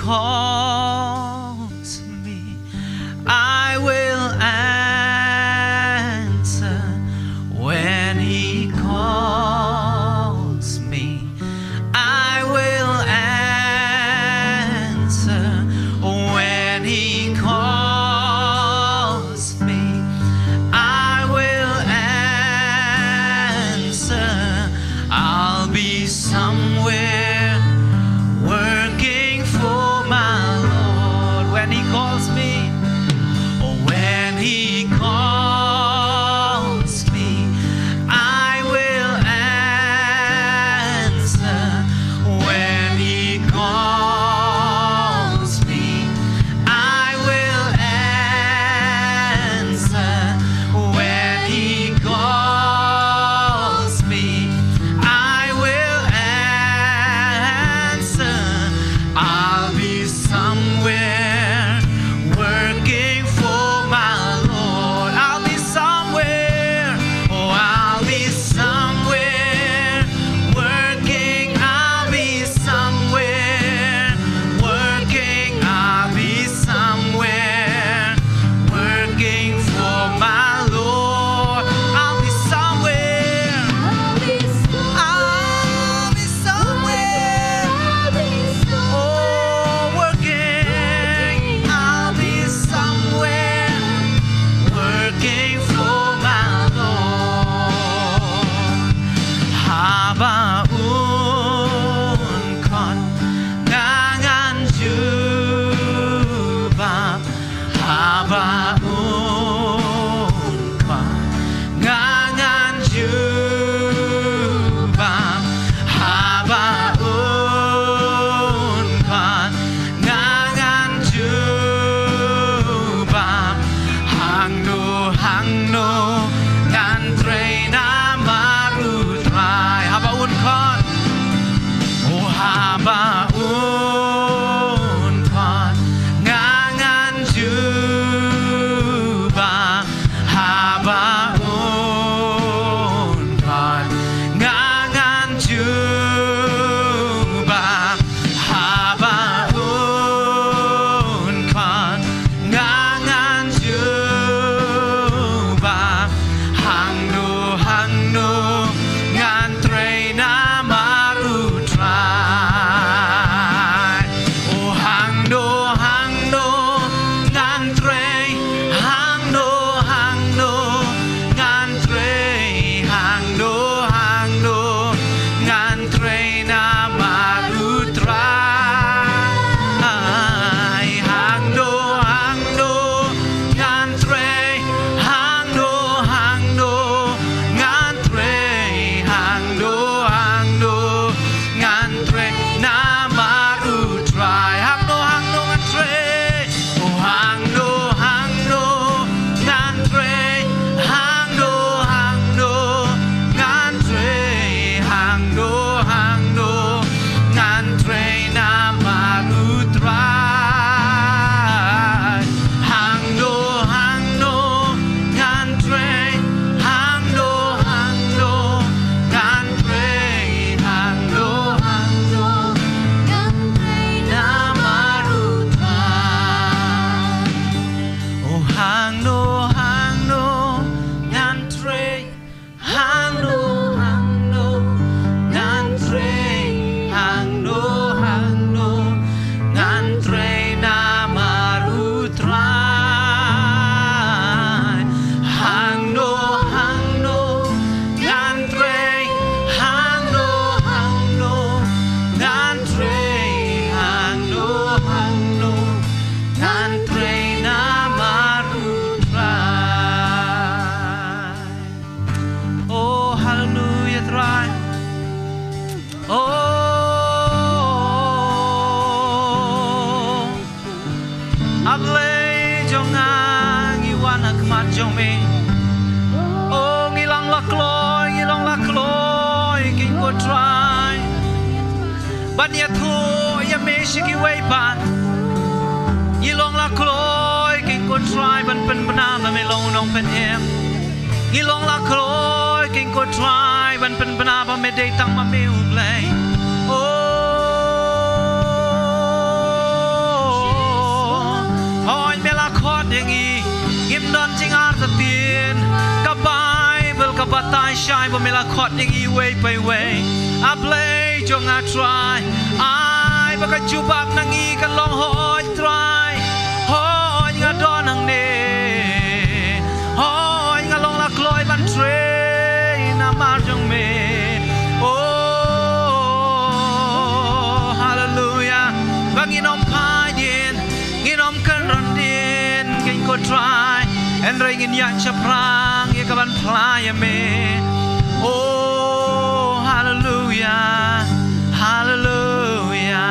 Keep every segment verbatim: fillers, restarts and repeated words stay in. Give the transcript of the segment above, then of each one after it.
calls me, I will answer. When he calls me, I will answer. When he calls me, I will answer. I'll be somewhere working for my Lord. When he calls me, when he calls me, I will answer. When he calls me, I will answer. When he calls me, I will answer. I'll be somewhere working for my Lord. I'll be somewhere. Oh, I'll be somewhere working. I'll be somewhere working. I'll be somewhere working for my Lord. I'll be somewhere. I'll be somewhere. I'll be somewhere. Oh, working. I'll be somewhere working for my Lord. Haba un khot nga ngan jubab. Haba un khot nga ngan jubab. Haba un khot nga ngan jubab. Hangno hangno ngan trei namar u Trai. Haba un khot, oh, haba un khot nga ngan jubab. Haba un khot nga ngan jubab. Haba un khot nga ngan jubab. Hangno hangno ngan trei namar u Trai. Oh, hangno hangno ngan trei. Hangno hangno ngan trei. Hangno hangno ngan trei namar u Trai. Hangno hangno ngan trei. Hangno hangno ngan trei. Hangno hangno ngan trei namar u Trai. Hangno hangno ngan trei. Oh, hangno hangno ngan trei. Hangno hangno ngan trei. Hangno hangno ngan trei namar u Trai. Hangno hangno ngan trei. Hangno hangno ngan trei. Hangno hangno ngan trei namar u Trai. Oh, hangno hangno ngan trei. Hangno hangno ngan trei. Hangno hangno ngan trei namar u Trai. Hangno hangno ngan trei. Hangno hangno ngan trei. Hangno hangno ngan trei namar u Trai. Oh, haleluya, Trai. Oh, A Blei jong nga, ngi wan ha khmat jong me. Oh, ngi long la kloi, ngi long la kloi, King, ko Trai, ban ïathuh ïa me sha kiwei pat. Ngi long la kloi, King, ko Trai, ban pynbna ba me long u nongpynim. Ngi long la kloi, King, ko Trai, ban pynbna ba me dei tang ma me U Blei. Oh. Ngi ngim don jingartatien, ka Baibl ka batai shai ba me la khot ïa ngi iwei pa iwei. A Blei jong nga Trai, ai ba ka jubab na ngi kan long hooid Trai, hooid nga don hangne, hooid nga long la kloi ban trei namar jong me. Oh, haleluya. Ba ngin ym phai dien, ngin ym kynran dien, ngin ko Trai, hynrei ngin ïaid shaphrang ïa ka ban phla ïa me. Oh, haleluya, haleluya.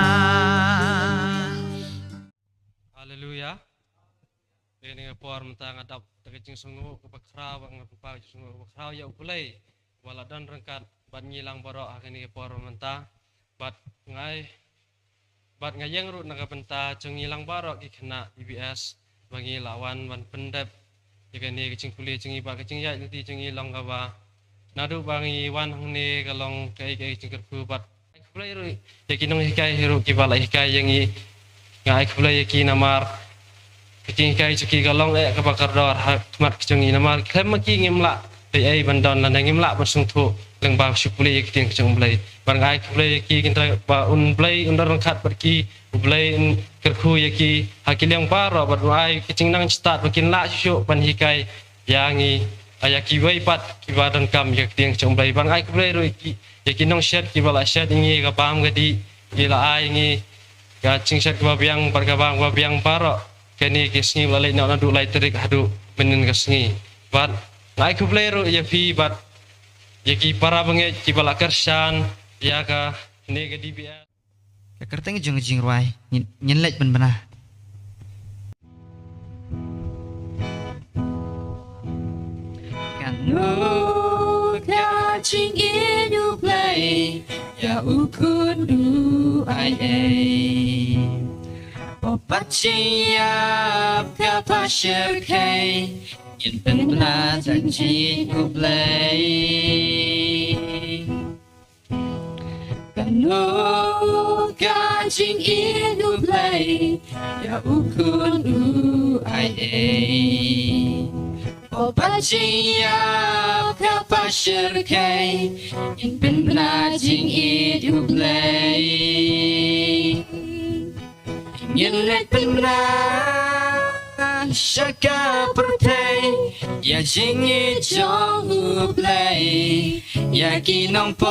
Haleluya. Ïa kane ka por mynta nga dap da ka jingsngew kaba khraw, ba nga pynpaw jingsngew kaba khraw ïa U Blei ba la don ryngkat bad ngi lang baroh ha kane ka por mynta. Bad ngai, bad nga ïeng ruh na ka bynta jong ngi lang baroh ki khynnah E B S ba ngi la wan ban pyndep ïa kane ka jingpule jong ngi, bad ka jingïaid lynti jong ngi long kaba naduh ba ngi wan hangne ka long kaei kaei ka jingkyrkhu. Bad ai khublei ruh ïa ki nonghikai hi ruh kiba la hikai ïa ngi. Nga ai khublei ïa ki namar ka jinghikai jong ki ka long eh kaba kordor ha khmat jong ngi, namar khlem ma ki ngim lah peit ei ban don lane ngim lah ban sngewthuh lyngba shu pule ïa ki ktien ka jong U Blei. Bad nga ai khublei ïa ki, kynta ba U Blei un don ryngkat bad ki, U Blei un kyrkhu ïa ki ha ki liang baroh, bad un ai ka jingnang jingstad ba kin lah shuh shuh ban hikai ïa ngi, ïa kiwei pat kiba donkam ïa ka ktien ka jong U Blei. Bad nga ai khublei ruh ïa ki, ïa ki nongshet kiba la shet ïa ngi ka bam ka dih, ki la ai ïa ngi ka jingshet kaba biang bad ka bam kaba biang baroh kane ka sngi ba la leit noh, naduh lai tarik haduh mynnin ka sngi. Bad nga ai khublei ruh ïa phi bad ïa ki para bangeit kiba la kyrshan ïa kane ka D B S. Ka kyrteng jong ka jingrwai, ngin, ngin leit pynbna. Kano ka jingïeit U Blei ïa u khun u aiei. Ba pat jingïap kaba shyrkhei, ngin pynbna jingïeit U Blei. Kano ka jingïeit U Blei ïa u khun u aiei. Ba pat jingïap kaba shyrkhei, ngin pynbna jingïeit U Blei. Ngin leit pynbna sha ka pyrthei ïa jingïeit jong U Blei. Ïa ki nongpop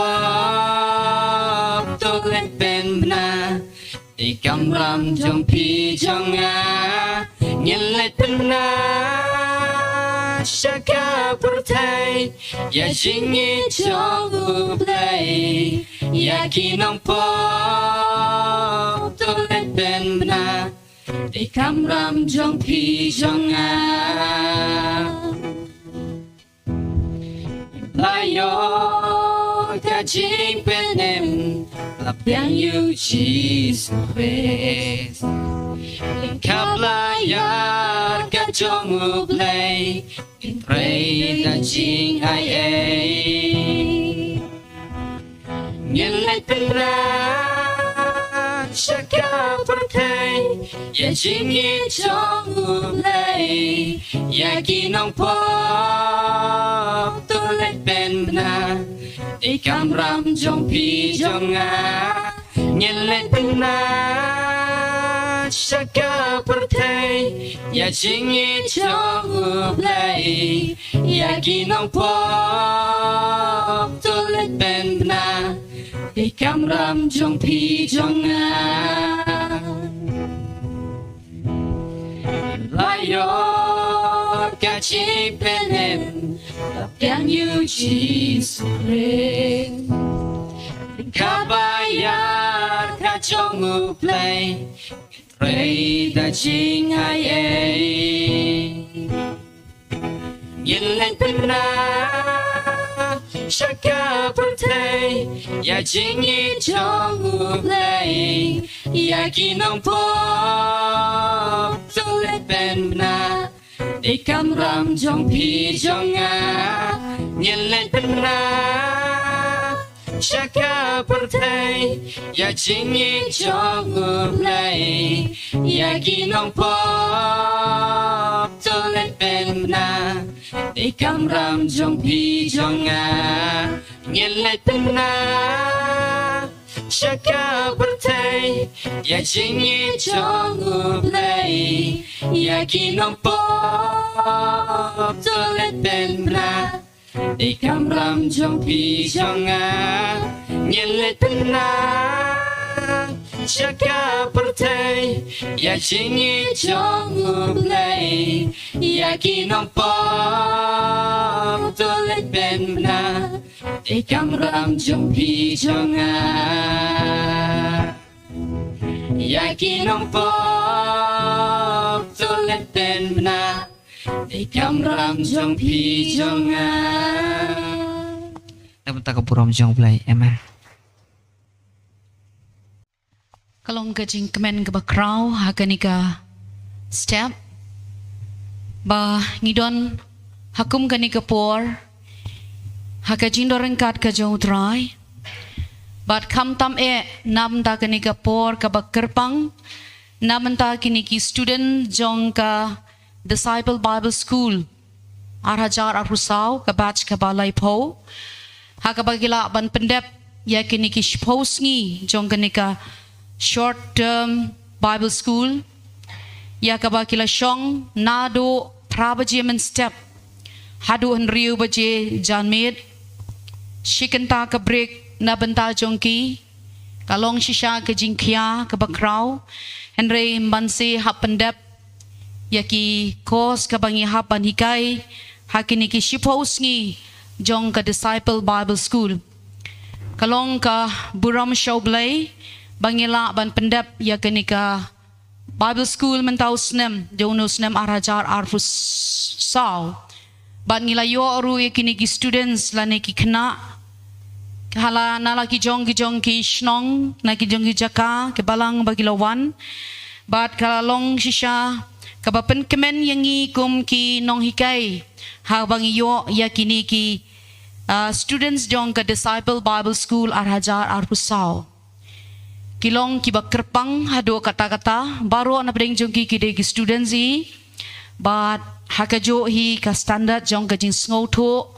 to leit pynbna, dei ka kamram jong phi jong nga. Ngin leit pynbna sha ka pyrthei ïa jingïeit jong U Blei. Ïa ki nongpop to leit pynbna, dei ka kamram jong phi jong nga. La ïoh ka jingpynim, la pdiang ïa U Jisu Khrist. Lyngkhap la ïar ka jong U Blei, ngin trei da jingaiei. Ngin leit pynbna sha ka pyrthei ïa jingïeit jong U Blei. Ïa ki nongpop to leit pynbna, dei ka kamram jong phi jong nga. Ngin leit pynbna sha ka pyrthei ïa jingïeit jong U Blei. Ïa ki nongpop to leit pynbna, dei ka kamram jong phi jong nga. La ïoh ka jingpynim, la pdiang ïa U Jisu Khrist. Lyngkhap la ïar ka jong U Blei, trei da jingaiei. Ngin leit pynbna sha ka pyrthei ïa jingïeit jong U Blei. Ïa ki nongpop to leit pynbna, dei ka kamram jong phi jong nga. Ngin leit pynbna sha ka pyrthei ïa jingïeit jong U Blei. Ïa ki nongpop Ïa ki kamram jong phi jong nga, ngin leit pynbna sha ka pyrthei. Ïa jingïeit jong U Blei, ïa ki nongpop to leit pynbna. Ïa ki kamram jong phi jong nga, ngin leit pynbna sha ka pyrthei. Ïa jingïeit jong U Blei, ïa ki nongpop to leit pynbna. Ïa ki kamram jong phi jong nga, ïa ki nongpop to leit pynbna. Ïa ki kamram jong phi jong nga. Na ka bynta ka burom jong U Blei. Amen. Ka long ka jingkmen kaba khraw ha kane ka step ba ngi don ha kum kane ka por ha ka jingdon ryngkat ka jong U Trai. Bad khamtam eh na bynta kane ka por kaba kyrpang, na bynta kine ki student jong ka Disciple Bible School ar hajar arphew saw, ka batch kaba laiphew, ha kaba ki lah ban pyndep ïa kine ki shiphew sngi jong kane ka short term Bible School, ïa kaba ki la shong naduh phra baje mynstep haduh hynriew baje janmiet. Shi kynta ka break na bynta jong ki ka long shisha ka jingkhia kaba khraw, hynrei mynta hap pyndep ïa ki course kaba ngi hap ban hikai ha kine ki shiphew sngi jong ka Disciple Bible School. Ka long ka burom sha U Blei ba ngi lah ban pyndep ïa kane ka Bible School mynta u snem, jong u snem ar hajar arphew saw. Bad ngi la ïoh ruh ïa kine ki students lane ki khynnah, ha la na la ki jong ki jong ki shnong, na ki jong ki jaka, ki balang ba ki la wan. Bad ka la long shisha kaba pynkmen ïa ngi kum ki nonghikai ha ba ngi ïoh ïa kine ki, ah, students jong ka Disciple Bible School ar hajar arphew saw. Ki long kiba kyrpang haduh katta katta, baroh na pdeng jong ki ki dei ki students hi. Bad ha kajuh hi ka standard jong ka jingsngewthuh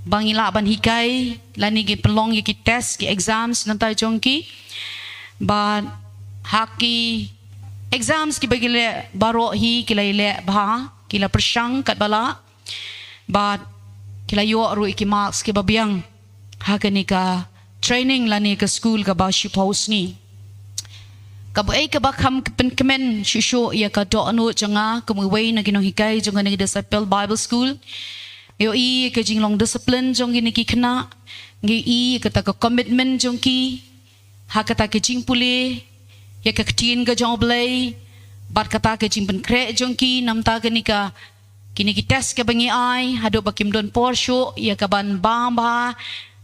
ba ngi lah ban hikai lane ki pynlong ïa ki test, ki exams na bynta jong ki. Bad ha ki exams kiba ki leh baroh hi ki la ïaleh bha, ki la pyrshang katba lah. Bad ki la ïoh ruh ïa ki marks kiba biang ha kane ka training lane ka school kaba shiphew sngi. Kaba ei kaba kham pynkmen shuh shuh ïa ka dohnud jong nga kum uwei na ki nonghikai jong kane ka Disciple Bible School. Ïohi ïa ka jinglong discipline jong kine ki khynnah, ngi ïohi ïa kata ka commitment jong ki ha kata ka jingpule ïa ka ktien ka jong U Blei, bad kata ka jingpynkhreh jong ki na bynta kane ka, kine ki test kaba ngi ai, haduh ba kim don por shuh ïa kaban bam bha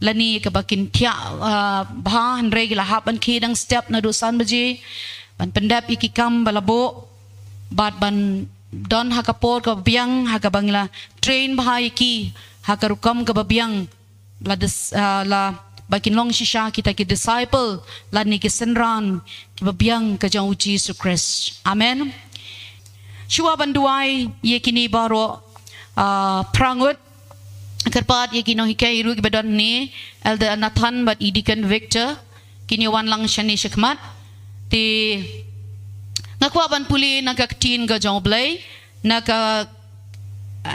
lane kaba kin thiah, ah, bha, hynrei ki la hap ban khie dang step naduh san baje ban pyndep ïa ki kam ba la buh, bad ban don ha ka por kaba biang ha kaba ngi la train bha ïa ki ha ka rukom kaba biang, la dis-, ah, la ba kin long shisha kita ki disciple lane ki synran kiba biang ka jong U Jisu Khrist. Amen. Shuwa ban duwai ïa kine baroh, ah, phra ngut, kyrpad ïa ki nonghikai ruh kiba don hangne, Elder Nathan bad i Deacon Victor, kin ïa wan lang shane shakhmat. Te nga kwah ban pule na ka ktien ka jong U Blei, na ka,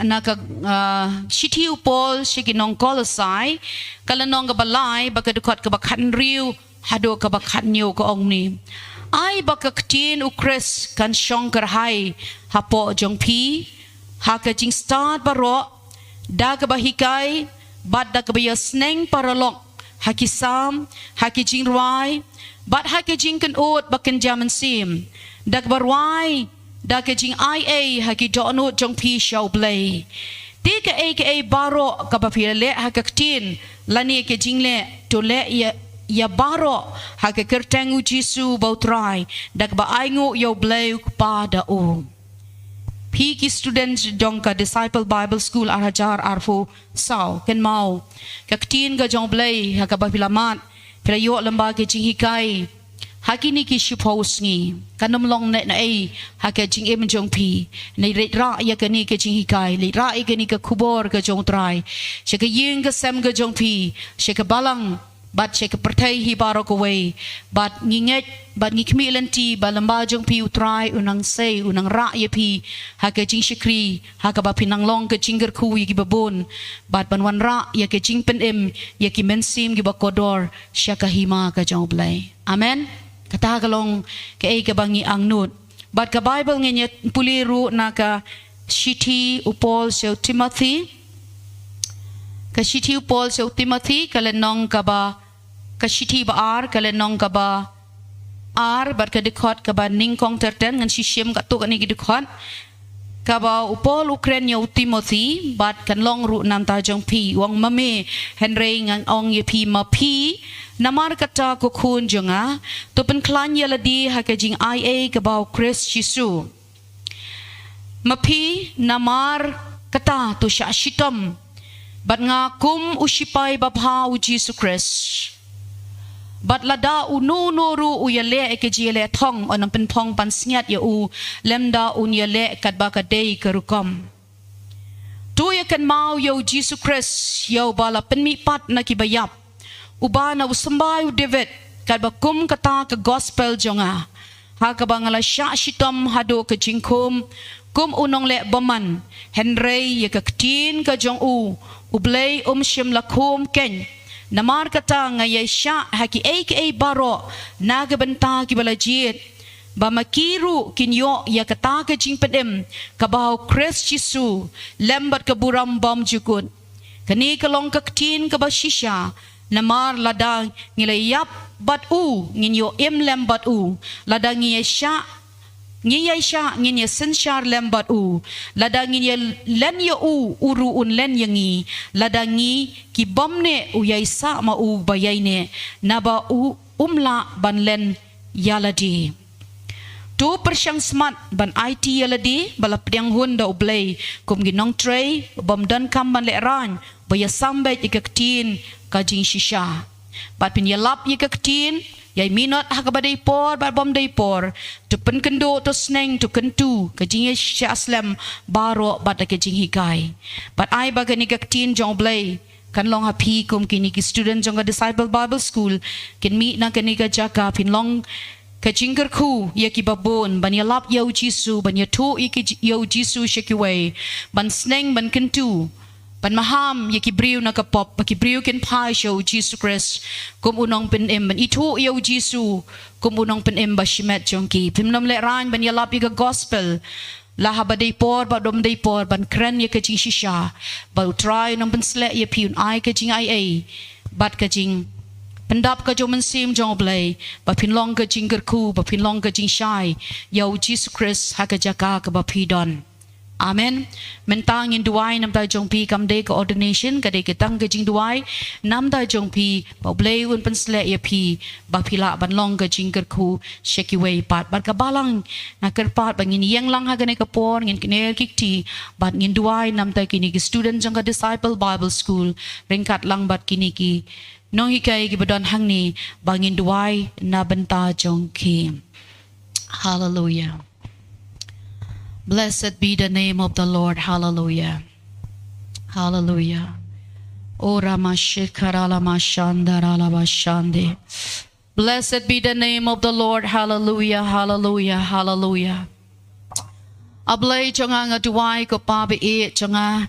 na ka, ah, shithi u Paul sha ki nong Kolosai, ka lynnong kaba lai, bad ka dkhot kaba khathynriew haduh kaba khathynñiew, ka ong kumne: Ai ba ka ktien U Khrist kan shong kyrhai hapoh jong phi ha ka jingstad baroh, da kaba hikai bad da kaba ïasneng paralok ha ki salm, ha ki jingrwai, bad ha ki jingkynnoh ba kynja mynsiem, da kaba rwai da ka jingaiei ha ki dohnud jong phi sha U Blei. Te kaei kaei baroh kaba phi la leh ha ka ktien lane ka jingleh, to leh ïa, ïa baroh ha ka kyrteng U Jisu uba U Trai, da kaba ainguh ïa U Blei U Kpa da u. Phi ki student jong ka Disciple Bible School ar hajar arphew saw, kynmaw ka ktien ka jong U Blei ha kaba phi la mad, phi la ïoh lyngba ka jinghikai Ha kine ki shiphew sngi, kan ym long ne na ei ha ka jingim jong phi. Ne leit rah ïa kane ka jinghikai, leit rah ïa kane ka khubor ka jong U Trai sha ka ïing ka sem ka jong phi, sha ka balang bad sha ka pyrthei hi baroh kawei. Bad ngi ngeit bad ngi khmih lynti ba lem bad jong phi U Trai u nang sei, u nang rah ïa phi ha ka jingshakri, ha kaba phin nang long ka jingkyrkhu ïa kiba bun, bad ban wanrah ïa ka jingpynim ïa ki mynsiem kiba kordor sha ka hima ka jong U Blei. Amen. Kata ka long kaei kaba ngi angnud. Bad ka Baibl ngin ïa pule ruh na ka shithi u Paul sha u Timothi. Ka shithi u Paul sha u Timothi, ka lynnong kaba, ka shithi ba ar, ka lynnong kaba ar, bad ka dkhot kaba nyngkong ter ter. Ngan sa shim katto katne ki dkhot. Kaba u Paul u kren ïa u Timothi, bad kan long ruh na ka bynta jong phi. U ong, ma me, hynrei ngan ong ïa phi ma phi, namar kata ko khun jong nga, to pynkhlaiñ ïa lade ha ka jingaiei kaba ha u Khrist Jisu. Ma phi, namar kata to shah shitom bad nga kum u shipai babha u Jisu Khrist. Bad lada uno uno ruh u ïaleh ïa ka jingïaleh thong, un ym pynphong pansngiat ïa u, lymda un ïaleh katba ka dei ka rukom. To ïa kynmaw ïa u Jisu Khrist, ïa uba la pynmihpat na kiba ïap, uba na u symbai u David, katba kum kata ka gospel jong nga, ha kaba nga la shah shitom haduh ka jingkhum kum u nongleh bymman, hynrei ïa ka ktien ka jong u, U Blei um shym la khum keiñ. Namar kata nga ïaishah ha kiei kiei baroh na ka bynta kiba la jied, ba ma ki ruh kin ïoh ïa kata ka jingpynim kaba ha u Khrist Jisu, lem bad ka burom bymjukut. Kane ka long ka ktien kaba shisha, namar lada ngi la ïap bad u, ngin ïoh im lem bad u. Lada ngi ïaishah, ngi ïaishah, ngin ïasynshar lem bad u. Lada ngin ïalen ïa u, u ruh un len ïa ngi. Lada ngi ki bym neh, u ïaisah ma u ba ïaineh, naba u um lah ban len ïa lade. To pyrshang smat ban aiti ïa lade ba la pdiang hun da U Blei kum ki nongtrei bym donkam ban lehraiñ, ba ïasam beit ïa ka ktien ka jingshisha. Bad phin ïalap ïa ka ktien, ïai minot ha kaba dei por bad bym dei por. To pynkynduh, to sneng, to kyntu ka jingïaishah slem baroh bad ka jinghikai. Bad ai ba kane ka ktien jong U Blei kan long ha phi kum kine ki student jong ka Disciple Bible School, kin mih na kane ka jaka, phin long ka jingkyrkhu ïa kiba bun, ban ïalap ïa u Jisu, ban ïathuh ïa ki, ïa u Jisu sha kiwei, ban sneng, ban kyntu, ban maham ïa ki briew na ka pop, ba ki briew kin phai sha u Jisu Khrist kum u nongpynim, ban ithuh ïa u Jisu kum u nongpynim ba shimet jong ki. Phim nym lehraiñ ban ïalap ïa ka gospel, la haba dei por bad ym dei por, ban kren ïa ka jingshisha, ba U Trai un ym pynsleh ïa phi, un ai ka jingaiei bad ka jingpyndap ka jong u Mynsiem jong U Blei, ba phin long ka jingkyrkhu, ba phin long ka jingshai ïa u Jisu Khrist ha ka jaka kaba phi don. Amen. Mynta ngin duwai na ka bynta jong phi, kam dei ka ordination, ka dei ka tang ka jingduwai na ka bynta jong phi, ba U Blei un pynsleh ïa phi, ba phi lah ban long ka jingkyrkhu sha kiwei pat. Bad ka balang, nga kyrpad ba ngin ïeng lang ha kane ka por, ngin kner ki kti, bad ngin duwai na ka bynta kine ki student jong ka Disciple Bible School, ryngkat lang bad kine ki nonghikai kiba don hangne, ba ngin duwai na ka bynta jong ki. Hallelujah. Blessed be the name of the Lord. Hallelujah. Hallelujah. O Ramashikara Lamashandara Labashande. Blessed be the name of the Lord. Hallelujah, hallelujah, hallelujah. A Blei jong nga, nga duwai, ko Pa ba ïeit jong nga,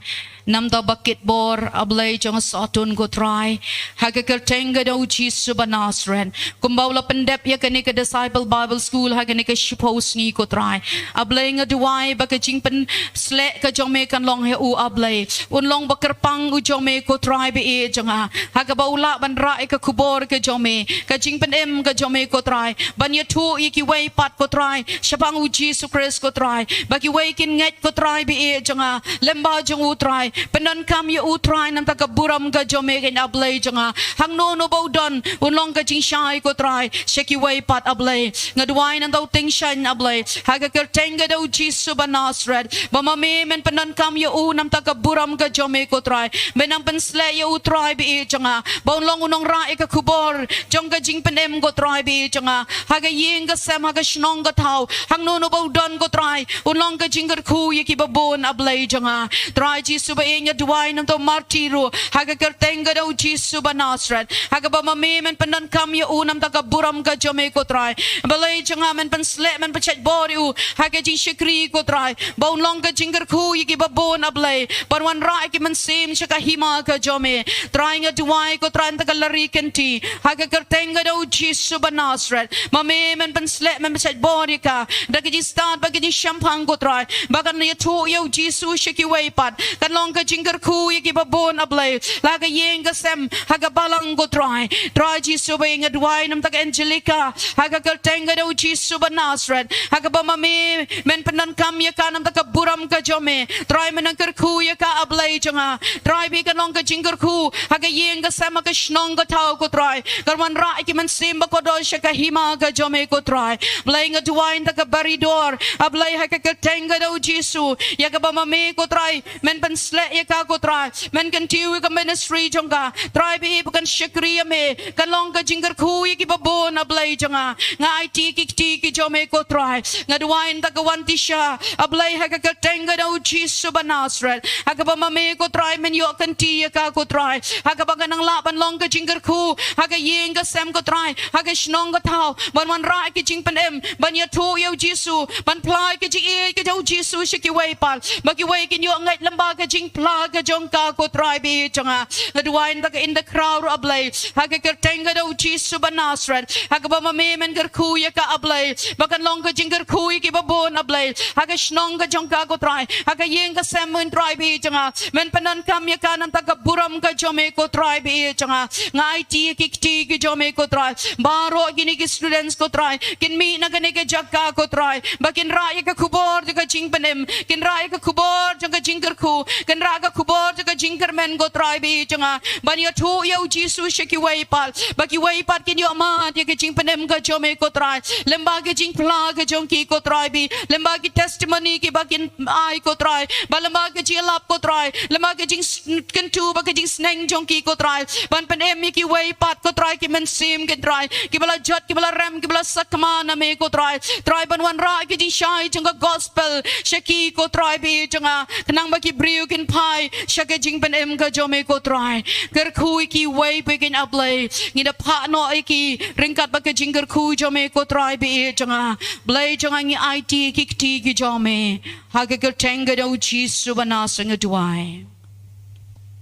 na ka bynta ba kit bor, A Blei jong nga, sngewthuh, ko Trai, ha ka kyrteng ka jong u Jisu ba Nasareth, kumba u la pyndep ïa kane ka Disciple Bible School ha kane ka shiphew sngi, ko Trai. A Blei, nga duwai ba ka jingpynsleh ka jong me kan long ha u, A Blei. Un long ba kyrpang u jong me, ko Trai ba ïeit jong nga, ha kaba u lah ban rah ïa ka khubor ka jong me, ka jingpynim ka jong me, ko Trai, ban ïathuh ïa kiwei pat, ko Trai, shaphang u Jisu Khrist, ko Trai, ba kiwei kin ngeit, ko Trai ba ïeit jong nga, lem bad jong u, Trai, Pyndonkam ïa u Trai namar ka burom ka jong me, kane A Blei jong nga. Hangno hangno ba u don, un long ka jingshai ko Trai sha kiwei pat A Blei. Nga duwai namar u Tingshan A Blei, ha ka kyrteng ka jong u Jisu ba Nasareth, ba ma me men pyndonkam ïa u namar ka burom ka jong me ko Trai. Men nang pynsleh ïa u Trai baieit jong nga, ba un long u nongrah ïa ka khubor jong ka jingpynim ko Trai baieit jong nga, ha ka ïing ka sem, ha ka shnong ka thaw, hangno hangno ba u don ko Trai, un long ka jingkyrkhu ïa kiba bun A Blei jong nga. Trai Jisu baieit, nga duwai namar u Marty ruh, ha ka kyrteng ka jong u Jisu ba Nasareth, ha kaba ma me men pyndonkam ïa u namar ka burom ka jong me ko Trai. Blei jong nga, men pynsleh, men pynshait bor ïa u ha ka jingshakri ko Trai, ba un long ka jingkyrkhu ïa kiba bun A Blei, ban wanrah ïa ki mynsiem sha ka hima ka jong me. Trai nga duwai ko Trai namar ka Larry Kynti, ha ka kyrteng ka jong u Jisu ba Nasareth, ma me men pynsleh, men pynshait bor ïa ka da ka jingstad bad ka jingshemphang ko Trai, ba kan ïathuh ïa u Jisu sha kiwei pat, kan long ka jingkyrkhu ïa kiba bun A Blei, la ha ka ïing ka sem, ha ka balang ko Trai. Trai Jisu baieit, nga duwai namar ka Angelica, ha ka kyrteng ka jong u Jisu ba Nasareth, ha kaba ma me men pyndonkam ïa ka namar ka burom ka jong me. Trai men nang kyrkhu ïa ka A Blei jong nga. Trai baieit, kan long ka jingkyrkhu ha ka ïing ka sem, ha ka shnong ka thaw ko Trai, kan wanrah ïa ki mynsiem ba kordor sha ka hima ka jong me ko Trai. Blei nga duwai namar ka Baridor, A Blei ha ka kyrteng ka jong u Jisu, ïa kaba ma me ko Trai men pynsleh ïa ka ko Trai, men kyntiew ïa ka ministry jong ka. Trai baieit, ba kan shakri ïa me, kan long ka jingkyrkhu ïa kiba bun A Blei jong nga. Nga aiti ïa ki kti ki jong me ko Trai. Nga duwai namar ka Wantisha, A Blei ha ka kyrteng ka jong u Jisu ba Nasareth, ha kaba ma me ko Trai men ïoh kynti ïa ka ko Trai, ha kaba kan nang lah ban long ka jingkyrkhu ha ka ïing ka sem ko Trai, ha ka shnong ka thaw, ban wanrah ïa ka jingpynim, ban ïathuh ïa u Jisu, ban phla ïa ka jingïeit ka jong u Jisu sha kiwei pat, ba kiwei kin ïoh ngeit lyngba ka jingphla ka jong ka ko Trai baieit jong nga. Nga duwai namar ka Inda Khraw ruh A Blei, ha ka kyrteng ka jong u Jisu ba Nasareth, ha kaba ma me men kyrkhu ïa ka A Blei, ba kan long ka jingkyrkhu ïa kiba bun A Blei, ha ka shnong ka jong ka ko Trai, ha ka ïing ka sem ko Trai baieit jong nga. Men pyndonkam ïa ka namar ka burom ka jong me ko Trai baieit jong nga. Nga aiti ïa ki kti ki jong me ko Trai, baroh kine ki students ko Trai, kin mih na kane ka jaka ko Trai, ba kin rah ïa ka khubor jong ka jingpynim, kin rah ïa ka khubor jong ka jingkyrkhu, kin rah ka khubor jong ka jingkyrmen ko Trai baieit jong nga, ban ïathuh ïa u Jisu sha kiwei pat, ba kiwei pat kin ïoh mad ïa ka jingpynim ka jong me ko Trai, lyngba ka jingphla ka jong ki ko Trai baieit, lyngba ki testimony kiba kin ai ko Trai, ba lyngba ka jingïalap ko Trai, lyngba ka jing kyntu bad ka jingsneng jong ki ko Trai, ban pynim ïa kiwei pat ko Trai ki mynsiem ko Trai, kiba la jot, kiba la rem, kiba la sakma na me ko Trai. Trai ban wanrah ïa ka jingshai jong ka gospel sha ki ko Trai baieit jong nga, khnang ba ki briew kin phai sha ka jingpynim ka jong me ko Trai. Kyrkhu ïa kiwei pat ko A Blei, ngi da phah noh ïa ki ryngkat bad ka jingkyrkhu jong me ko Trai baieit jong nga. Blei jong nga, ngi aiti ïa ki kti ki jong me, ha ka kyrteng ka jong u Jisu ba Nasareth nga duwai.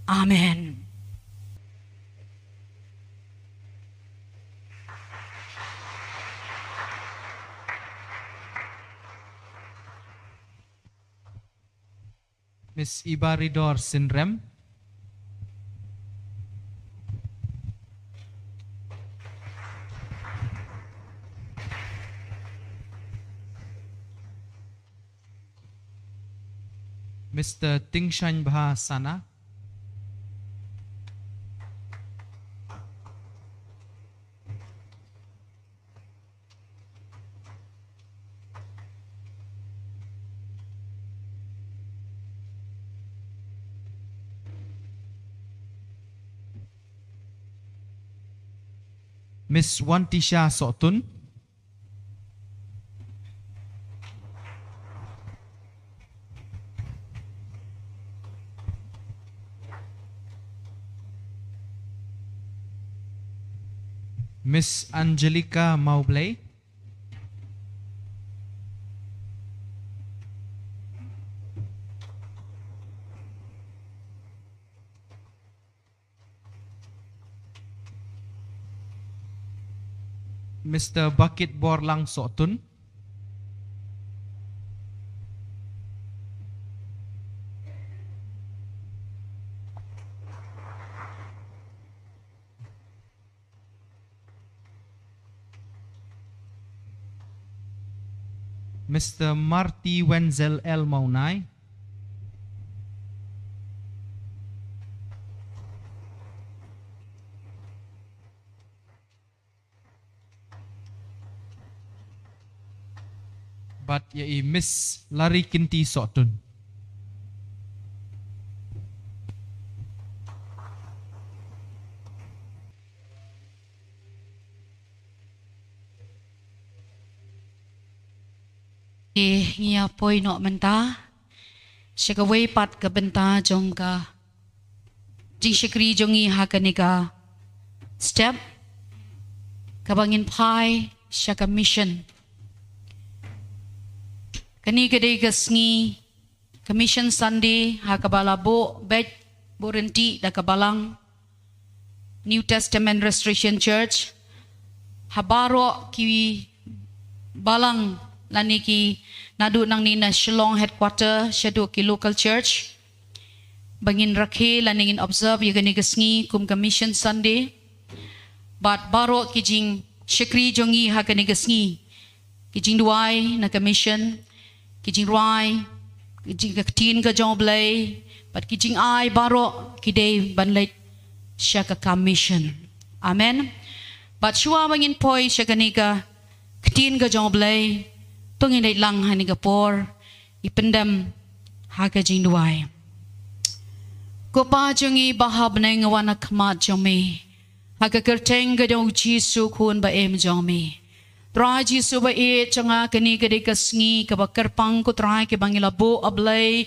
Amen. Miss Ibaridor Synrem. Mister Tingshanbha Sana. Miss Wantisha Sohtun. Miss Angelica Mawblei. Mister Bakit Borlang Sohtun. Mister Marty Wenzel L Mawnai. Bad ïa i Miss Lari Kinti Sohtun. Ngi ïa poi noh mynta sha kawei pat ka bynta jong ka jingshakri jong ngi ha kane ka step kaba ngin phai sha ka mission. Kane ka dei ka sngi ka Mission Sunday ha kaba la buh beit buh rynti da ka balang New Testament Restoration Church ha baroh ki balang lane ki naduh nangne na Shillong headquarter shaduh ki local church. Ba ngin rakhe lane ngin observe ïa kane ka sngi kum ka Mission Sunday. Bad baroh ki jingshakri jong ngi ha kane ka sngi, ki jingduwai na ka mission, ki jingrwai, ki jing ka ktien ka jong U Blei, bad ki jingai baroh ki dei ban leit sha ka kam mission. Amen. Bad shuwa ba ngin poi sha kane ka ktien ka jong U Blei, to ngin leit lang ha kane ka por, i pyndem ha ka jingduwai. Ko Pa jong ngi ba ha bneng, nga wan ha khmat jong me ha ka kyrteng ka jong U Jisu, Khun ba im jong me. Trai Jisu ba ïeit jong nga, kane ka dei ka sngi kaba kyrpang ko Trai kaba ngi la buh, A Blei,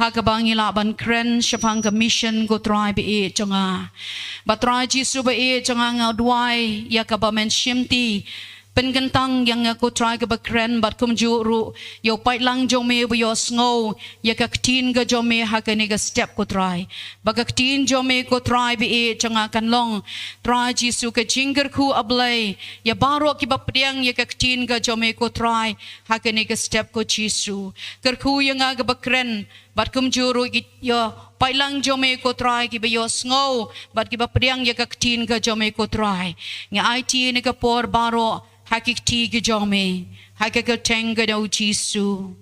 ha kaba ngi lah ban kren shaphang ka mission ko Trai ba ïeit jong nga. Bad Trai Jisu ba ïeit jong nga, nga duwai ïa kaba men shimti pynkyntang ïa nga ko Trai kaba kren, bad kumjuh ruh ïa u paidlang jong me ba ïohsngew ïa ka ktien ka jong me ha kane ka step ko Trai. Ba ka ktien jong me ko Trai ba ïeit jong nga kan long, Trai Jisu, ka jingkyrkhu, A Blei, ïa baroh kiba pdiang ïa ka ktien ka jong me ko Trai ha kane ka step ko Jisu. Kyrkhu ïa nga kaba kren, bad kumjuh ruh ïa ki paidlang jong me ko Trai kiba ïohsngew bad kiba pdiang ïa ka ktien ka jong me ko Trai. Ngi aiti ïa kane ka por baroh ha ki kti ki jong me, ha ka kyrteng ka jong U Jisu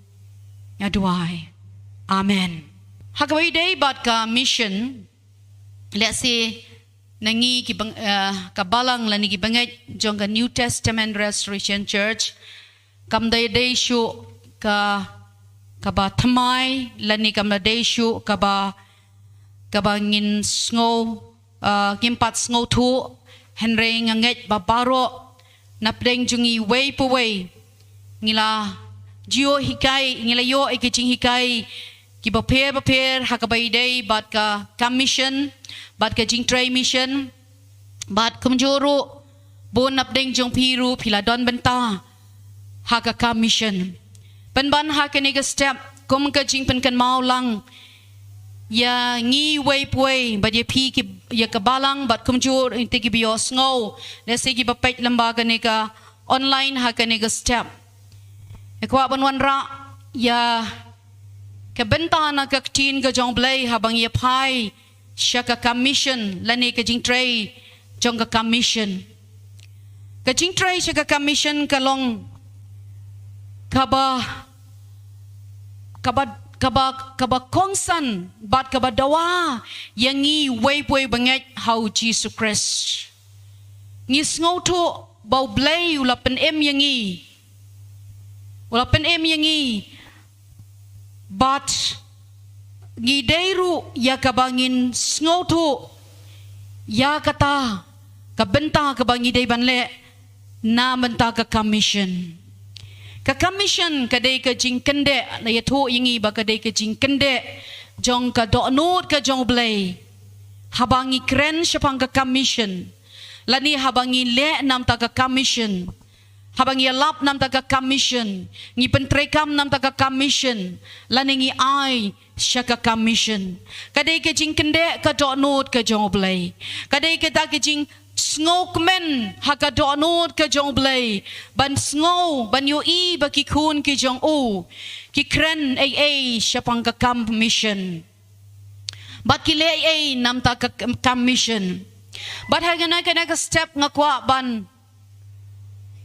nga duwai. Amen. Ha kaba ïadei bad ka mission, lehse na ngi ki bang, eh, ka balang lane ki bangeit jong ka New Testament Restoration Church, kam da dei shuh ka, kaba thymmai lane kam da dei shuh kaba, kaba ngin sngew, ah, ngim pat sngewthuh. Hynrei nga ngeit ba baroh na pdeng jong ngi wei pa wei ngi la ju ïoh hikai, ngi la ïoh ïa ki jinghikai kiba pher bapher ha kaba ïadei bad ka kam mission bad ka jingtrei mission. Bad kumjuh ruh bun na pdeng jong phi ruh phi la don bynta ha ka kam mission. Pynban ha kane ka step kum ka jingpynkynmaw lang ïa ngi wei pa wei, bad ïa phi ki, ïa ka balang, bad kumjuh ruh ïa ki ba ïohsngew, lehse kiba peit lyngba kane ka online ha kane ka step. Nga kwah ban wanrah ïa ka bynta na ka ktien ka jong U Blei haba ngi ïa phai sha ka kam mission lane ka jingtrei jong ka kam mission. Ka jingtrei sha ka kam mission ka long kaba, kaba, kaba, kaba kongsan bad kaba dawa ïa ngi wei pa wei bangeit ha U Jisu Khrist. Ngi sngewthuh ba U Blei u la pynim ïa ngi, u la pynim ïa ngi, bad ngi dei ruh ïa kaba ngin sngewthuh ïa kata ka bynta kaba ngi dei ban leh na bynta ka kam mission. Ka kam mission ka dei ka jingkyndit, la ïathuh ïa ngi ba ka dei ka jingkyndit jong ka dohnud ka jong U Blei. Haba ngi kren shaphang ka kam mission lane haba ngi leh na bynta ka kam mission, haba ngi ïalap na bynta ka kam mission, ngi pyntreikam na bynta ka kam mission lane ngi ai sha ka kam mission, ka dei ka jingkyndit ka dohnud ka jong U Blei. Ka dei kata ka jingsngewkmen ha ka dohnud ka jong U Blei ban sngew, ban ïohi ba ki khun ki jong u ki kren ei ei shaphang ka kam mission bad ki leh ei ei na bynta ka kam mission. Bad ha kane, kane ka step nga kwah ban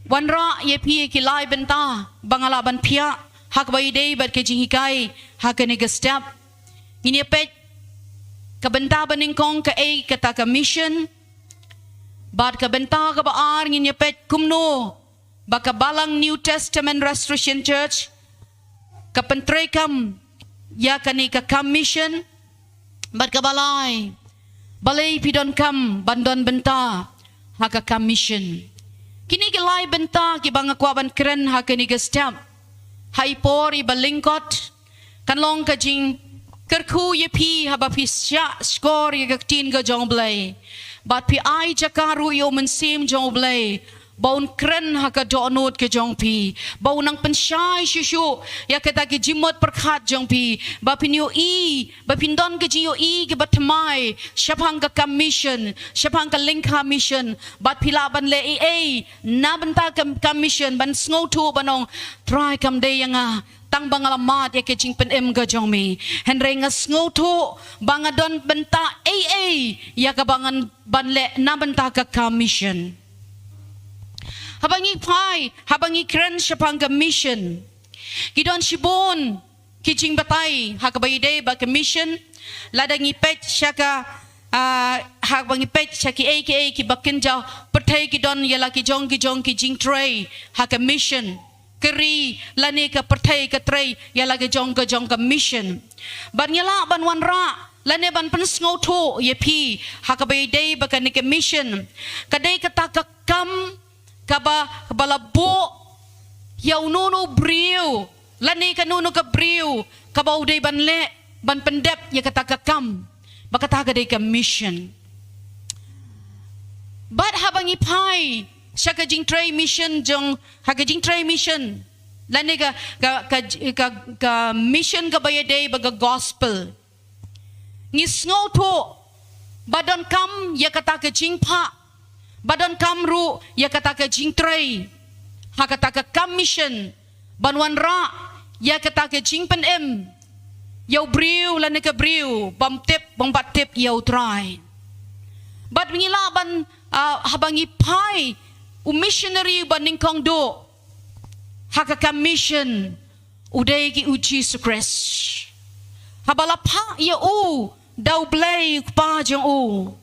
wanrah ïa phi ki lai bynta ba nga lah ban phiah ha kaba ïadei bad ka jinghikai ha kane ka step. Ngin ïa peit ka bynta banyngkong, kaei kata ka mission, bad ka bynta kaba ar ngin ïa peit kumno ba ka Balang New Testament Restoration Church ka pyntreikam ïa kane ka kam mission, bad kaba lai, balei phi donkam ban don bynta ha ka kam mission. Kine ki lai bynta kiba nga kwah ban kren ha kane ka step, ha i por iba lyngkot, kan long ka jingkyrkhu ïa phi haba phi shah shkor ïa ka ktien ka jong U Blei, bad phi ai jaka ruh ïa U Mynsiem jong U Blei ba un kren ha ka dohnud ka jong phi, ba un nang pynshai shuh shuh ïa kata ka jingmut pyrkhat jong phi, ba phin ïohi, ba phin don ka jingïohi kaba thymmai shaphang ka kam mission, shaphang ka lyngkha mission, bad phi lah ban leh ei ei na bynta ka kam mission, ban sngewthuh ban ong, Trai, kam dei ïa nga tang ba nga la mad ïa ka jingpynim ka jong me, hynrei nga sngewthuh ba nga don bynta ei ei ïa kaba ngan ban leh na bynta ka kam mission. Haba ngi phai, haba ngi kren shaphang ka mission, ki don shibun ki jingbatai ha kaba ïadei bad ka mission. Lada ngi peit sha ka, ah, haba ngi peit sha kiei kiei kiba kynja pyrthei, ki don ïa la ki jong ki jong ki jingtrei ha ka mission. Ka ri lane ka pyrthei ka trei ïa la ka jong ka jong ka mission. Bad ngi lah ban wanrah lane ban pynsngewthuh ïa phi ha kaba ïadei bad kane ka mission. Ka dei kata ka kam kaba, kaba la buh ïa uno uno u briew lane kano kano ka briew kaba u dei ban leh, ban pyndep ïa kata ka kam, ba kata ka dei ka mission. Bad haba ngi phai sha ka jingtrei mission jong, ha ka jingtrei mission lane ka, ka, ka, ka, ka mission kaba ïadei bad ka gospel, ngi sngewthuh ba donkam ïa kata ka jingphah, ba donkam ruh ïa kata ka jingtrei ha kata ka kam mission, ban wanrah ïa kata ka jingpynim ïa u briew lane ka briew bym tip, bym pat tip ïa U Trai. Bad ngi lah ban, ah, haba ngi phai, u missionary ba nyngkong duh ha ka kam mission u dei ki, U Jisu Khrist. Haba la phah ïa u da U Blei U Kpa jong u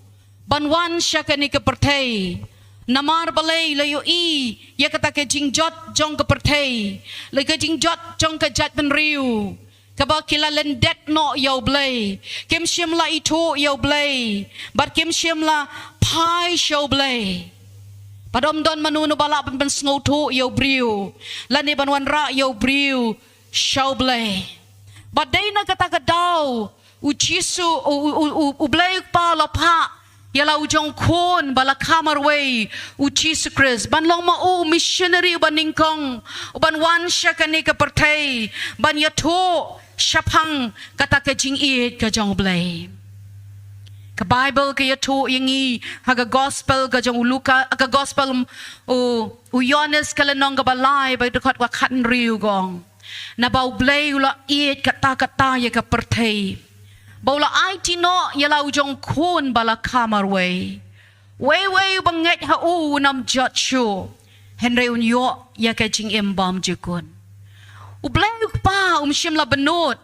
ban wan sha kane ka pyrthei, namar balei? La ïohi ïa kata ka jingjot jong ka pyrthei, la ka jingjot jong ka jaitbynriew, kaba ki la lyndet noh ïa U Blei, kim shym la ithuh ïa U Blei, bad kim shym la phai sha U Blei. Bad ym don mano mano ba lah ban pynsngewthuh ïa u briew lane ban wanrah ïa u briew sha U Blei. Bad dei na kata ka daw U Jisu, U, U, U, U, U Blei U Kpa u la phah ïa la u jong u khun ba la kha marwei, U Jisu Khrist, ban long ma u u missionary uba nyngkong uban wan sha kane ka pyrthei ban ïathuh shaphang kata ka jingïeit ka jong U Blei. Ka Baibl ka ïathuh ïa ngi ha ka gospel ka jong u Luka, ka gospel u, u Ïoannis ka lynnong kaba lai, bad ka dkhot kaba khathynriew ka ong, naba U Blei u la ïeit katta katta ïa ka pyrthei, ba u la aiti noh ïa la u jong u khun ba la kha marwei. Uwei uwei uba ngeit ha u un ym jot shuh, hynrei un ïoh ïa ka jingim bymjukut. U Blei U Kpa um shym la bynnud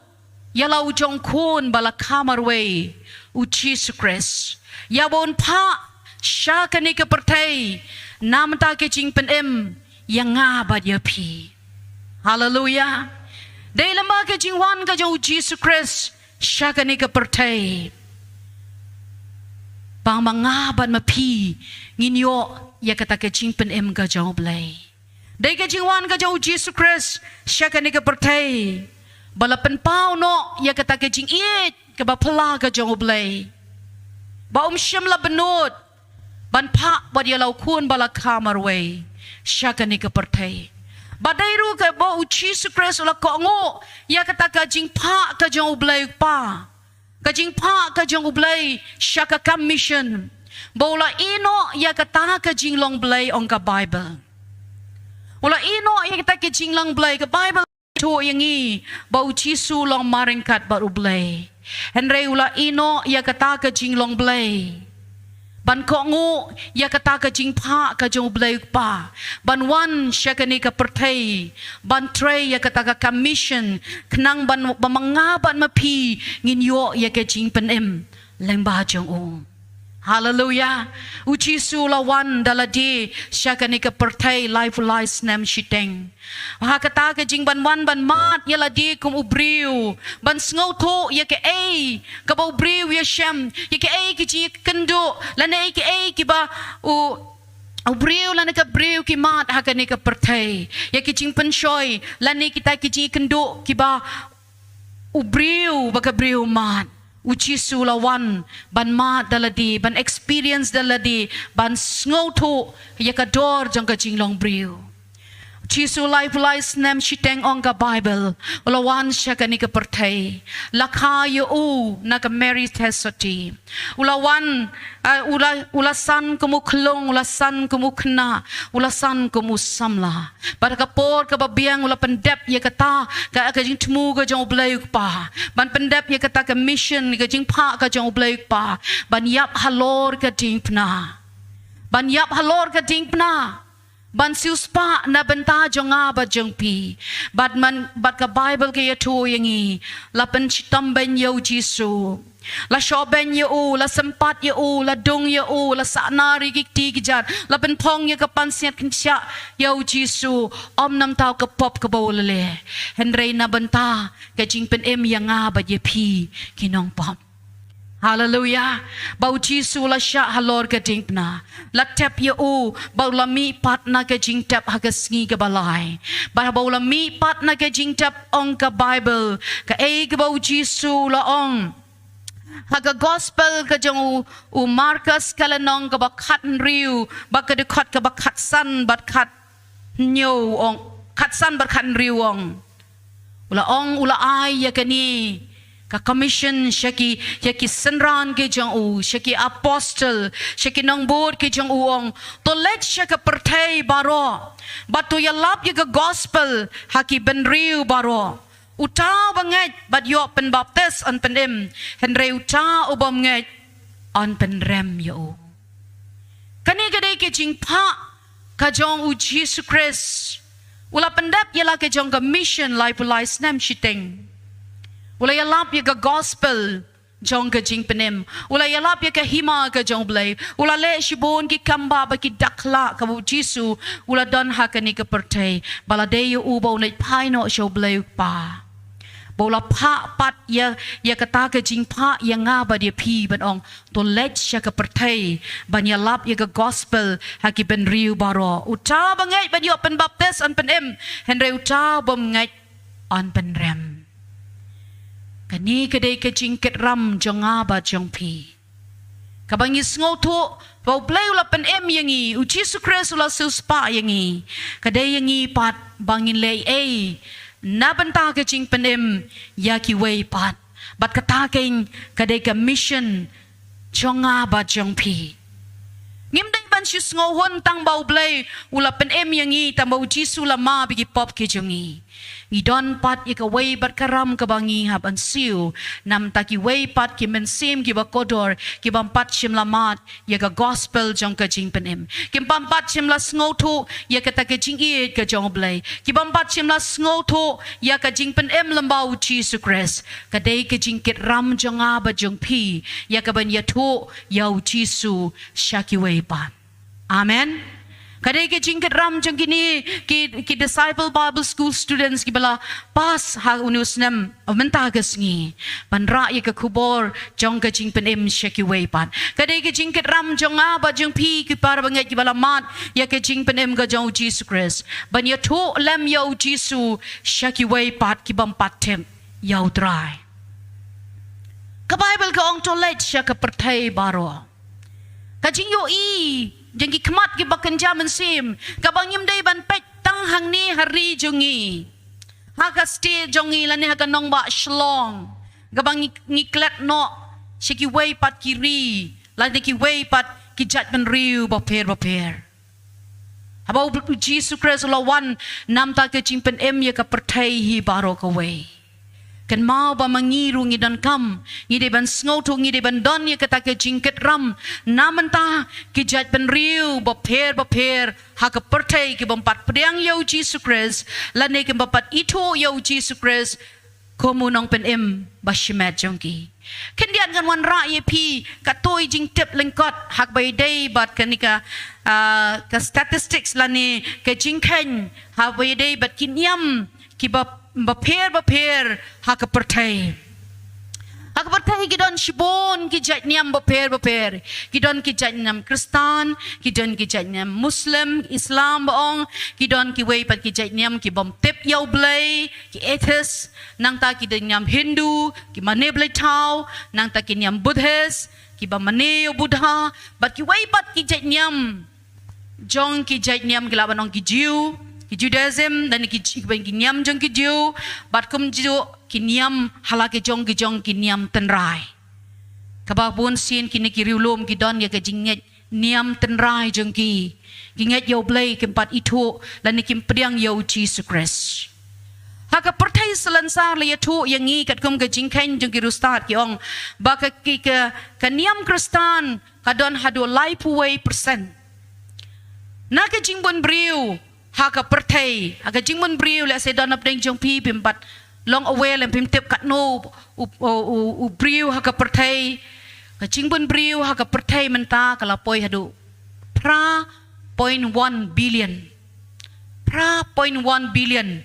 ïa la u jong u khun ba la kha marwei, U Jisu Khrist, ïa ba un phah sha kane ka pyrthei na bynta ka jingpynim ïa nga bad ïa phi. Haleluia. Dei lyngba ka jingwan ka jong U Jisu Khrist sha kane ka pyrthei, ba ma nga bad ma phi ngin ïoh ïa kata ka jingpynim ka jong U Blei. Dei ka jingwan ka jong U Jisu Khrist sha kane ka pyrthei ba la pynpaw noh ïa kata ka jingïeit kaba phylla ka jong U Blei, ba um shym la bynnud ban phah bad ïa la u khun ba la kha marwei sha kane ka pyrthei. Bad dei ruh kaba U Jisu Khrist u la kohnguh ïa kata ka jingphah ka jong U Blei U Kpa, ka jingphah ka jong U Blei sha ka kam mission, ba u la ïeh noh ïa kata ka jinglong Blei, ong ka Baibl. U la ïeh noh ïa kata ka jinglong Blei, ka Baibl ïathuh ïa ngi ba U Jisu u long marryngkat bad U Blei. Hynrei u la ïeh noh ïa kata ka jinglong Blei ban kohnguh ïa kata ka jingphah ka jong U Blei U Kpa, ban wan sha kane ka pyrthei ban trei ïa kata ka kam mission, khnang ban, ba ma nga bad ma phi ngin ïoh ïa ka jingpynim lyngba jong u. Haleluya. U Jisu u la wan da lade sha kane ka pyrthei laiphew lai snem shiteng. Ha kata ka jingwan ban mad ïa lade kum u briew, ban sngewthuh ïa kaei kaba u briew u ïashem, ïa kaei ki jingkynduh, lane ïa kaei kiba u, u briew lane ka briew ki mad ha kane ka pyrthei, ïa ki jingpynshoi lane kita ki jingkynduh kiba u briew bad ka briew u mad. U Jisu u la wan ban mad da lade, ban experience da lade, ban sngewthuh ïa ka dor jong ka jinglong briew. U Jisu laiphew lai snem shiteng, ong ka Baibl, u la wan sha kane ka pyrthei. La kha ïa u na ka Mary Theisotti. U la wan, eh, u la, u la san kum u khlung, u la san kum u khynnah, u la san kum u samla. Bad ha ka por kaba biang u la pyndep ïa kata ka, ka jingthmu ka jong U Blei U Kpa, ban pyndep ïa kata ka mission, ka jingphah ka jong U Blei U Kpa, ban ïap halor ka diengphna. Ban ïap halor ka diengphna, ban siewspah na bynta jong nga bad jong phi. Bad man, bad ka Baibl ka ïathuh ïa ngi, la pynshitom beiñ ïa U Jisu. La shoh beiñ ïa u, la sympat ïa u, la dung ïa u, la sahnarphna ki kti ki jat, la pynphong ïa ka pansngiat kynshah ïa U Jisu, ym namar ka pop kaba u la leh, hynrei na bynta ka jingpynim ïa nga bad ïa phi ki nongpop. Haleluya. Ba U Jisu u la shah halor ka diengphna, la tep ïa u, bad u la mihpat na ka jingtep ha ka sngi kaba lai. Bad haba u la mihpat na ka jingtep, ong ka Baibl, kaei kaba U Jisu u la ong ha ka Gospel ka jong u, u Markos, ka lynnong kaba khathynriew, bad ka dkhot kaba khatsan bad khathynñiew, ong, khatsan bad khathynriew, ong. U la ong, u la ai ïa kane ka commission sha ki, ïa ki synran ki jong u, sha ki apostol, sha ki nongbud ki jong u, ong, to leit sha ka pyrthei baroh, bad to ïalap ïa ka Gospel ha ki bynriew baroh. Uta uba ngeit bad ïoh pynbaptis yn pynim, hynrei uta u bym ngeit yn pynrem ïa u. Kane ka dei ka jingphah ka jong U Jisu Khrist. U la pyndep ïa la ka jong ka mission laiphew lai snem shiteng. U la ïalap ïa ka Gospel jong ka jingpynim. U la ïalap ïa ka hima ka jong U Blei. U la leh shibun ki kam ba, ba ki dak la kaba U Jisu u la don ha kane ka pyrthei. Ba la dei ïa u ba un leit phai noh sha U Blei U Kpa. Ba u la phah pat ïa, ïa kata ka jingphah ïa nga bad ïa phi ban ong, to leit sha ka pyrthei ban ïalap ïa ka Gospel ha ki bynriew baroh. Uta uba ngeit bad ïoh pynbaptis yn pynim, hynrei uta u bym ngeit yn pynrem. Kane ka dei ka jingkit ram jong nga bad jong phi. Kaba ngi sngewthuh ba U Blei u la pynim ïa ngi, U Jisu Khrist u la siewspah ïa ngi. Ka dei ïa ngi pat ba ngin leh ei na bynta ka jingpynim ïa kiwei pat. Bad kata keiñ ka dei ka mission jong nga bad jong phi. Ngim dei ban shu sngewhun tang ba U Blei u la pynim ïa ngi, tang ba U Jisu u la map ïa ki pop ki jong ngi. Ngi don pat ïa kawei pat ka ram kaba ngi hap ban siew na bynta kiwei pat ki mynsiem kiba kordor, ki bym pat shym la mad ïa ka Gospel jong ka jingpynim. Ki bym pat shym la sngewthuh ïa kata ka jingïeit ka jong U Blei. Ki bym pat shym la sngewthuh ïa ka jingpynim lyngba U Jisu Khrist. Ka dei ka jingkit ram jong nga bad jong phi ïa kaban ïathuh ïa U Jisu sha kiwei pat. Amen. Ka dei ka jingkit ram jong kine ki, ki Disciple Bible School students kiba la pass ha une u snem mynta ka sngi, ban rah ïa ka khubor jong ka jingpynim sha kiwei pat. Ka dei ka jingkit ram jong nga bad jong phi, ki para bangeit kiba la mad ïa ka jingpynim ka jong U Jisu Khrist, ban ïathuh lem ïa U Jisu sha kiwei pat ki bym pat tip ïa U Trai. Ka Baibl ka ong, to leit sha ka pyrthei baroh. Ka jingïohi jong ki khmat kiba kynja mynsiem, kaba ngim dei ban peit tang hangne ha ri jong ngi, ha ka state jong ngi lane ha ka nongbah Shillong, kaba ngi, ngi klet noh sha kiwei pat ki ri lane kiwei pat ki jaitbynriew bapher bapher. Haba U Jisu Khrist u la wan na bynta ka jingpynim ïa ka pyrthei hi baroh kawei. Kynmaw ba ma ngi ruh ngi donkam, ngi dei ban sngewthuh, ngi dei ban don ïa kata ka jingkit ram na bynta ki jaitbynriew bapher bapher ha ka pyrthei ki bym pat pdiang ïa U Jisu Khrist lane ki bym pat ithuh ïa U Jisu Khrist. kum u nongpynim ba shimet jong ki. Khyndiat ngan wanrah ïa phi katto i jingtip lyngkot ha kaba ïadei bad kane ka, ah, ka statistics lane ka jingkheiñ ha kaba ïadei bad ki niam kiba bapher bapher ha ka pyrthei. Ha ka pyrthei ki don shibun ki jait niam bapher bapher. Ki don ki jait niam Khristan, ki don ki jait niam Muslim, Islam ba ong, ki don kiwei pat ki jait niam ki bym tip ïa U Blei, ki atheist, nangta ki don niam Hindu, ki mane blei thaw, nangta ki niam Buddhist, kiba mane ïa u Buddha, bad kiwei pat ki jait niam jong ki jait niam ki lah ban ong ki Jiw, ki Judaism, lane ki, ki, ki niam jong ki Jiw, bad kumjuh ki niam ha la ki jong ki jong ki niam tynrai. Kaba bun sien kine ki riewlum ki don ïa ka jingngeit niam tynrai jong ki. Ki ngeit ïa U Blei, kim pat ithuh lane kim pdiang ïa U Jisu Khrist. Ha ka pyrthei salonsar la ïathuh ïa ngi katkum ka jingkheiñ jong ki riewstad, ki ong ba ka, ki, ka, ka niam Khristan ka don haduh laiphew wei percent. Na ka jingbun briew ha ka pyrthei, ha ka jingbun briew, lehse don hapdeng jong phi, phim pat long aware lane phim tip katno u, u, u, u briew ha ka pyrthei. Ka jingbun briew ha ka pyrthei mynta ka la poi haduh phra point one billion. Phra point one billion.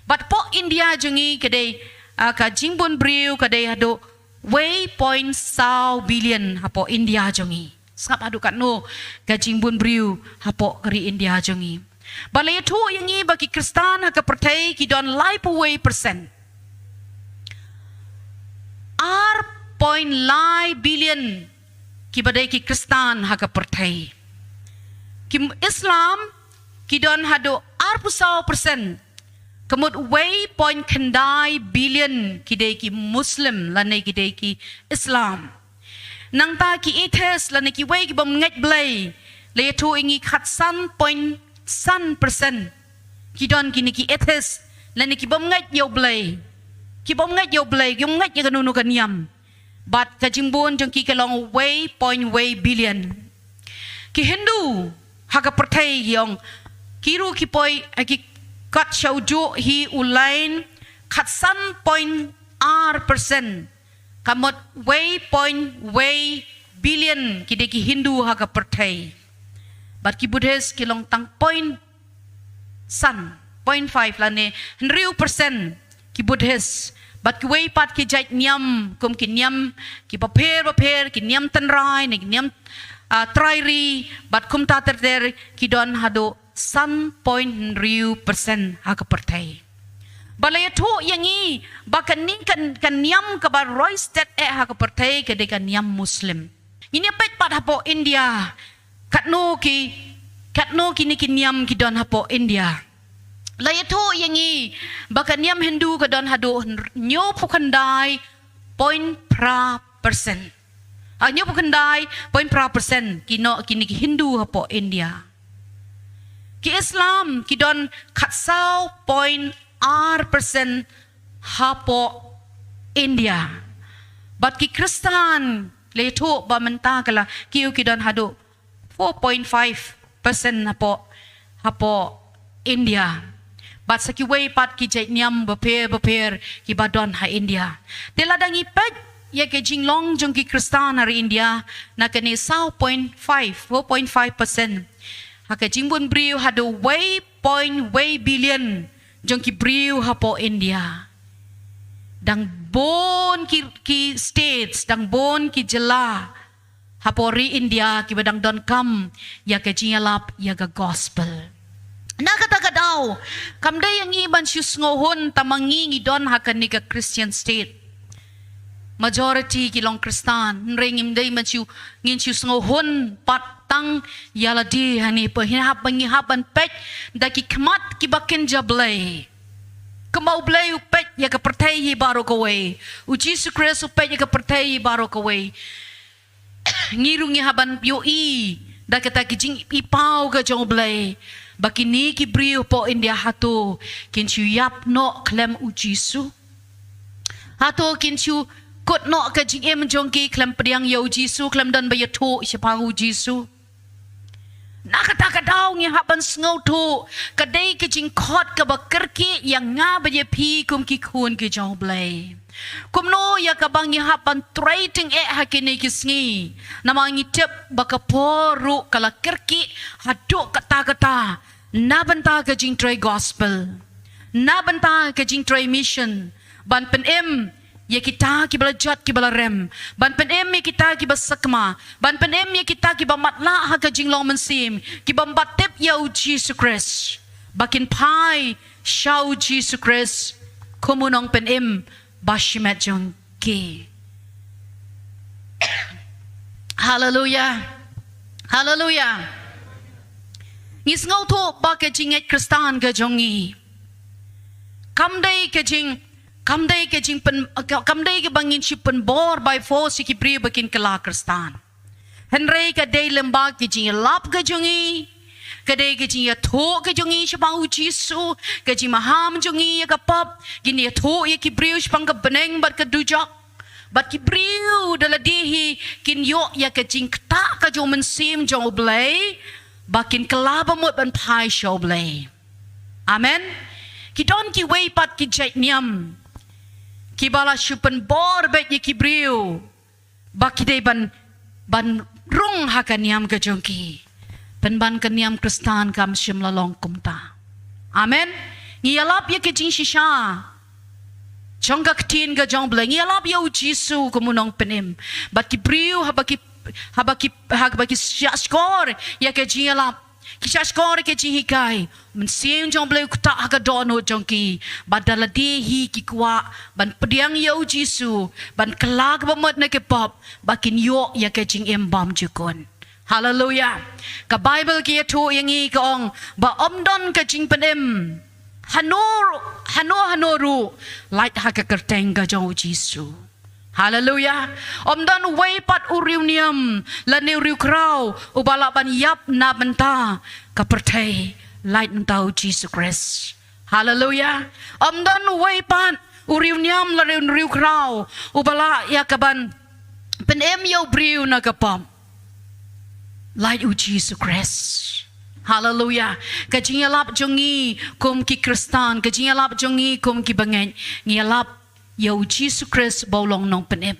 Bad hapoh India jong ngi ka dei, ah, ka jingbun briew ka dei haduh wei point saw billion hapoh India jong ngi. Sngap haduh katno ka jingbun briew hapoh ka ri India jong ngi. Ba la ïathuh ïa ngi ba ki Khristan ha ka pyrthei ki don laiphew wei percent. Ar point lai billion kiba dei ki Khristan ha ka pyrthei. Ki Islam ki don haduh arphew saw percent. Ka mut wei point khyndai billion ki dei ki Muslim lane ki dei ki Islam. Nangta ki atheist lane kiwei ki bym ngeit Blei, la ïathuh ïa ngi khatsan point san percent ki don kine ki atheist lane ki bym ngeit ïa U Blei. Ki bym ngeit ïa U Blei, ki bym ngeit ïa kano kano ka niam. Bad ka jingbun jong ki ka long wei point wei billion. Ki Hindu ha ka pyrthei ki ong, ki ruh ki poi, eh, ki kot sha ujuh hi u lain khatsan point ar percent. Ka mut wei point wei billion ki dei ki Hindu ha ka pyrthei. Bad ki Buddhist ki long tang point san, point five lane hynriew percent ki Buddhist. Bad kiwei pat ki jait niam, kum ki niam ki bapher bapher, ki niam tynrai ne ki niam, ah, trai ri, bad kumta ter ter, ki don haduh san point hynriew percent ha ka pyrthei. Ba la ïathuh ïa ngi ba kane ka, ka niam kaba roi stet eh ha ka pyrthei ka dei ka niam Muslim. Ngin ïa peit pat hapoh India katno ki, katno kine ki niam ki don hapoh India. La ïathuh ïa ngi ba ka niam Hindu ka don haduh hynñiewphew khyndai point phra percent. Ah, hynñiewphew khyndai point phra percent ki noh kine ki Hindu hapoh India. Ki Islam ki don khatsaw point ar percent hapoh India. Bad ki Khristan la ïathuh ba mynta ka la kiew ki don haduh four point five percent hapoh, hapoh India. Bad sa kiwei pat ki jait niam bapher bapher kiba don ha India. Te lada ngi peit ïa ka jinglong jong ki Khristan ha ri India, na kane saw point five, four point five percent ha ka jingbun briew haduh wei point wei billion jong ki briew hapoh India. Dang bun ki, ki states, dang bun ki jylla hapoh ri India kiba dang donkam ïa ka jingïalap ïa ka gospel. Na kata ka daw, kam dei ïa ngi ban shu sngewhun tang ma ngi ngi don ha kane ka Christian state. Majority ki long Khristan, hynrei ngim dei ban shu, ngin shu sngewhun pat tang ïa lade hangne, pynban hap ban, ngi hap ban peit da ki khmat kiba kynja Blei. Kumba U Blei u peit ïa ka pyrthei hi baroh kawei, U Jisu Khrist u peit ïa ka pyrthei hi baroh kawei. Ngi ruh ngi hap ban ïohi da kata ka jingïohi paw ka jong U Blei ba kine ki briew hapoh India hato kin shu ïap noh khlem U Jisu. Hato kin shu kut noh ka jingim jong ki khlem pdiang ïa U Jisu, khlem don ba ïathuh shaphang U Jisu. Na kata ka daw ngi hap ban sngewthuh, ka dei ka jingkhot kaba kyrkieh ïa nga bad ïa phi kum ki khun ki jong U Blei. Kumno ïa kaba ngi hap ban trei tyngeh ha kine ki sngi. Namar ngi tip ba ka por ruh ka la kyrkieh haduh katta katta. Na bynta ka jingtrei gospel. Na bynta ka jingtrei mission. Ban pynim ïa kita kiba la jot kiba la rem. Ban pynim ïa kita kiba sakma. Ban pynim ïa kita kiba matlah ha ka jinglong mynsiem. Kiba ym pat tip ïa U Jisu Khrist. Ba kin phai sha U Jisu Khrist. Kum u nongpynim ba shimet jong ki. Haleluya. Haleluya. Ngi sngewthuh ba ka jingngeit Khristan ka jong ngi. Kam dei ka jing, kam dei ka jingpyn, kam dei kaba ngin shu pynbor by force ïa ki briew ba kin kylla Khristan. Hynrei ka dei lyngba ka jingïalap ka jong ngi. Ka dei ka jingïathuh ka jong ngi shaphang U Jisu, ka jingmaham jong ngi ïa ka pop, ka jingïathuh ïa ki briew shaphang ka bneng bad ka dujok. Bad ki briew da lade hi kin ïoh ïa ka jingktah ka jong U Mynsiem jong U Blei, ba kin kylla bamut ban phai sha U Blei. Amen. Ki don kiwei pat ki jait niam kiba la shu pynbor beit ïa ki briew ba ki dei ban, ban rung ha ka niam ka jong ki. Pynban ka niam Khristan kam shym la long kumta. Amen. Ngi ïalap ïa ka jingshisha jong ka ktien ka jong U Blei. Ngi ïalap ïa U Jisu kum u nongpynim. Bad ki briew haba ki, haba ki, haba ki shahshkor ïa ka jingïalap, ki shahshkor ïa ka jinghikai, U Mynsiem jong U Blei u ktah ha ka dohnud jong ki. Bad da lade hi ki kwah ban pdiang ïa U Jisu, ban kylla ka bamut na ka pop, ba kin ïoh ïa ka jingim bymjukut. Haleluya. Ka Baibl ka ïathuh ïa ngi ka ong ba ym don ka jingpynim hano, hano, hano ruh lait ha ka kyrteng ka jong U Jisu. Haleluya. Ym don uwei pat u riewniam lane u riewkhraw uba lah ban ïap na bynta ka pyrthei lait mynta U Jisu Khrist. Haleluya. Ym don uwei pat u riewniam lane u riewkhraw uba lah ïa ka ban pynim ïa u briew na ka pop lait U Jisu Khrist. Haleluya. Ka jingïalap jong ngi kum ki Khristan, ka jingïalap jong ngi kum ki bangeit, ngi ïalap ïa U Jisu Khrist ba u long nongpynim.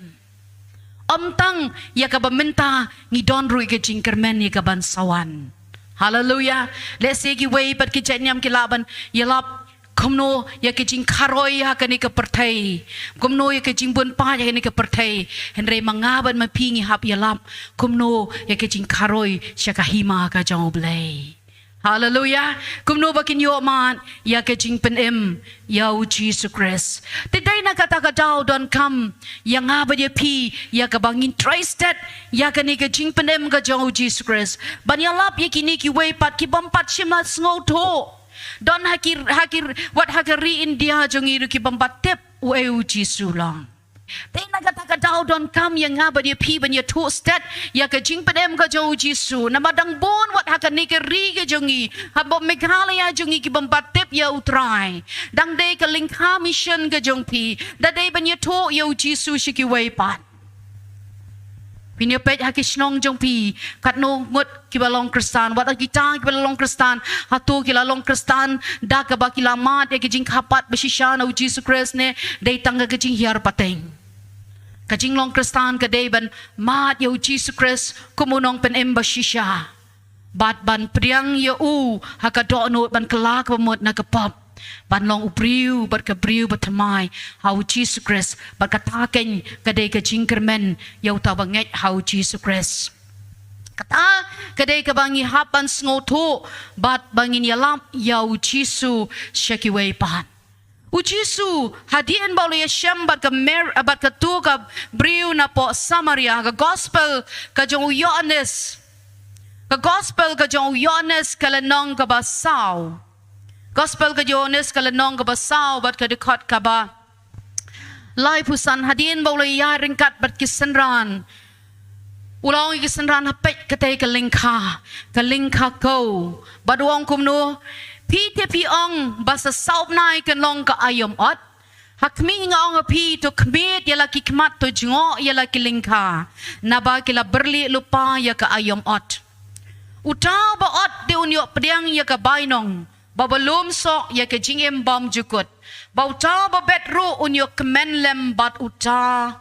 Ym tang ïa kaba mynta ngi don ruh ïa ka jingkyrmen ïa ka ban sa wan. Haleluya. Lehse kiwei pat ki jait niam ki lah ban ïalap kumno ïa ka jingkharoi ha kane ka pyrthei, kumno ïa ka jingbun paid ha kane ka pyrthei. Hynrei ma nga bad ma phi ngi hap ïalap kumno ïa ka jingkharoi sha ka hima ka jong U Blei. Haleluya. Kumno ba kin ïoh mad ïa ka jingpynim ïa U Jisu Khrist. Te dei na kata ka daw donkam ïa nga bad ïa phi ïa kaba ngin trei stet ïa kane ka jingpynim ka jong U Jisu Khrist. Ban ïalap ïa kine kiwei pat ki bym pat shym la sngewthuh. Don ha ki, ha ki, wat ha ka ri India jong ngi ruh ki bym pat tip uei U Jisu u long. Te na kata ka daw donkam ïa nga bad ïa phi ban ïathuh stet ïa ka jingpynim ka jong U Jisu. Namar dang bun wat ha kane ka ri ka jong ngi, ha Meghalaya jong ngi ki bym pat tip ïa U Trai. Dang dei ka lyngkha mission ka jong phi, da dei ban ïathuh ïa U Jisu sha kiwei pat. Phin ïa peit ha ki shnong jong phi, katno ngut kiba long Khristan, wat la kita kiba la long Khristan, hato ki la long Khristan da kaba ki la mad ïa ki jingkha pat ba shisha na U Jisu Khrist ne dei tang ka jinghiar pateng. Ka jinglong Khristan ka dei ban mad ïa U Jisu Khrist kum u nongpynim ba shisha. Bad ban pdiang ïa u ha ka dohnud ban kylla ka bamut na ka pop. Ban long u briew bad ka briew ba thymmai ha U Jisu Khrist, bad kata kein ka dei ka jingkyrmen ïa uta ba ngeit ha U Jisu Khrist. Kata ka dei kaba ngi hap ban sngewthuh bad ba ngin ïalap ïa U Jisu sha kiwei pat. U Jisu hadien ba u la ïashem bad ka Mar-, bad katu ka briew napoh Samaria, ka gospel ka jong u Ïoannis. Ka gospel ka jong u Ïoannis ka lynnong kaba saw. Gospel ka Ïoannis ka lynnong kaba saw bad ka dkhot kaba laiphew san, hadien ba u la ïaid ryngkat bad ki synran, u la ong ïa ki synran, ha peit katei ka lyngkha, ka lyngkha kew. Bad u ong kumno? Phi te phi ong ba sa saw bnai kan long ka aïom ot. Ha khmih nga ong ha phi, to khmied ïa la ki khmat, to jngoh ïa la ki lyngkha, naba ki la byrlieh lypa ïa ka aïom ot. Uta uba ot te un ïoh pdiang ïa ka bainong, ba ba lum soh ïa ka jingim bymjukut. Ba uta uba bet ruh un ïoh kmen lem bad uta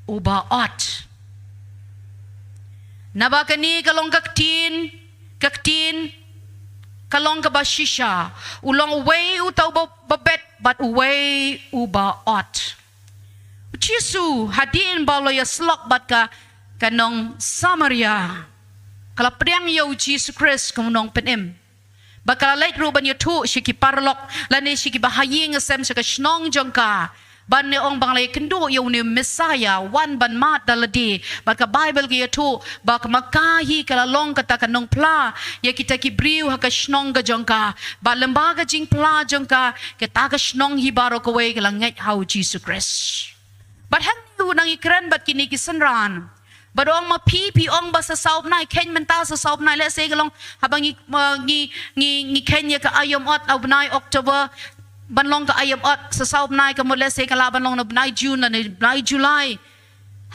uba ot. Naba kane ka long ka ktien, ka ktien, ka long kaba shisha. U long uwei uta uba, ba bet bad uwei uba ot. U Jisu hadien ba u la ïasyllok bad ka, ka nong Samaria, ka la pdiang ïa u Jisu Khrist kum u nongpynim. Ba ka la leit ruh ban ïathuh sha ki paralok, lane sha kiba ha ïing ha sem sha ka shnong jong ka. Ban ong ba nga la ïakynduh ïa une u Messaïah, wan ban mad da lade. Bad ka Baibl ka ïathuh, ba ka ma ka hi ka la long kata ka nongphla ïa kita ki briew ha ka shnong ka jong ka. Bad lyngba ka jingphla jong ka, kata ka shnong hi baroh kawei ka la ngeit ha u Jisu Khrist. Bad hangne u nang ïakren bad kine ki synran. Bad ong ma phi, phi ong ba sa saw bnai, kheiñ mynta sa saw bnai, lehse ka long, haba ngi, ma, ngi, ngi, ngi kheiñ ïa ka aïom ot ha u bnai October, ban long ka aïom ot sa saw bnai, ka mut lehse ka lah ban long na u bnai June lane bnai July.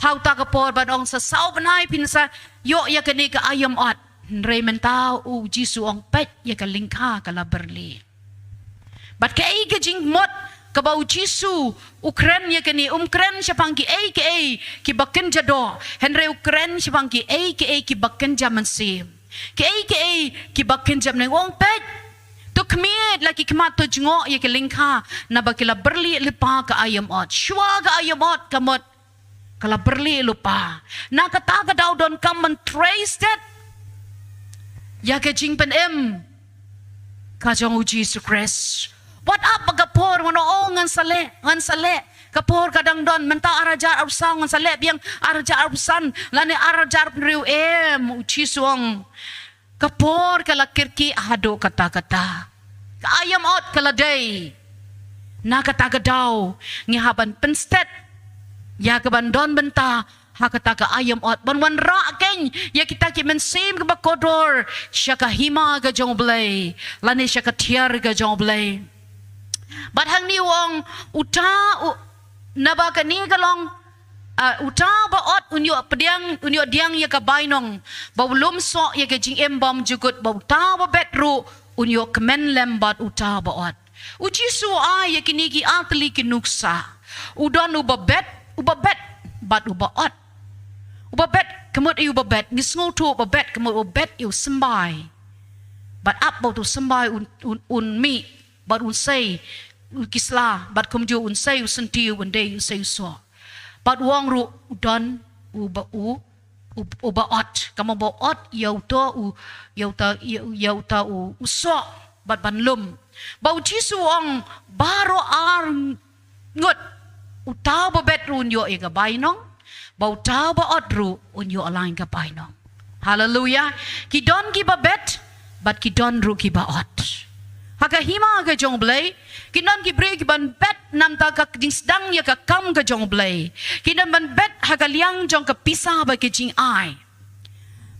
Ha uta ka por ban ong sa saw bnai phin sa ïoh ïa kane ka aïom ot. Hynrei mynta u Jisu ong peit ïa ka lyngkha ka la byrlih. Bad kaei ka jingmut kaba u Jisu u kren ïa kane, um kren shaphang kiei kiei kiba kynja doh, hynrei u kren shaphang kiei kiei kiba kynja mynsiem. Kiei kiei kiba kynja mynsiem, u ong peit. To khmied la ki khmat, to jngoh ïa ka lyngkha, naba ki la byrlih lypa ka aïom ot. Shuwa ka aïom ot ka mut ka la byrlih lypa. Na kata ka daw donkam ban trei stet ïa ka jingpynim ka jong u Jisu Khrist. Wat ap ba ka por ngan ong, oh, ngan sa leh, ngan sa leh. Ka por ka dang don, mynta ar hajar arphew saw ngan sa leh biang ar hajar arphew san lane ar hajar arphew hynriew, em, u Jisu ong. Ka por ka la kyrkieh haduh katta katta. Ka aïom ot ka la dei. Na kata ka daw ngi hap ban pynstet ïa ka ban don bynta ha kata ka aïom ot, ban wanrah keiñ ïa kita ki mynsiem kiba kordor sha ka hima ka jong u Blei lane sha ka tiar ka jong u Blei. Bad hangne u ong, uta u, naba kane ka long, ah, uta uba ot un ïoh pdiang, un ïoh pdiang ïa ka bainong, ba u lum soh ïa ka jingim bymjukut, bad uta uba bet ruh un ïoh kmen lem bad uta uba ot. U Jisu u ai ïa kine ki artylli ki nuksa. U don uba bet, uba bet bad uba ot. Uba bet ka mut ïa uba bet, ngi sngewthuh uba bet ka mut uba bet ïa u symbai. Bad ap ba utu u symbai un, un, un mih bad un sei u ki sla, bad kumjuh un sei u syntiew, un dei un sei u soh. Bad u ong ruh u don uba, u, u, uba ot, ka mut ba ot ïa uto u, ïa uta, ïa, ïa uta u, u soh bad ban lum. Ba u Jisu u ong baroh ar ngut, uta uba bet ruh un ïoh ïa ka bainong, ba uta uba ot ruh un ïoh lang ka bainong. Haleluia. Ki don kiba bet bad ki don ruh kiba ot. Ha ka hima ka jong u Blei kin don ki briew kiban bet namar ka jingsdang ïa ka kam ka jong u Blei. Kin don ban bet ha ka liang jong ka pisa bad ka jingai.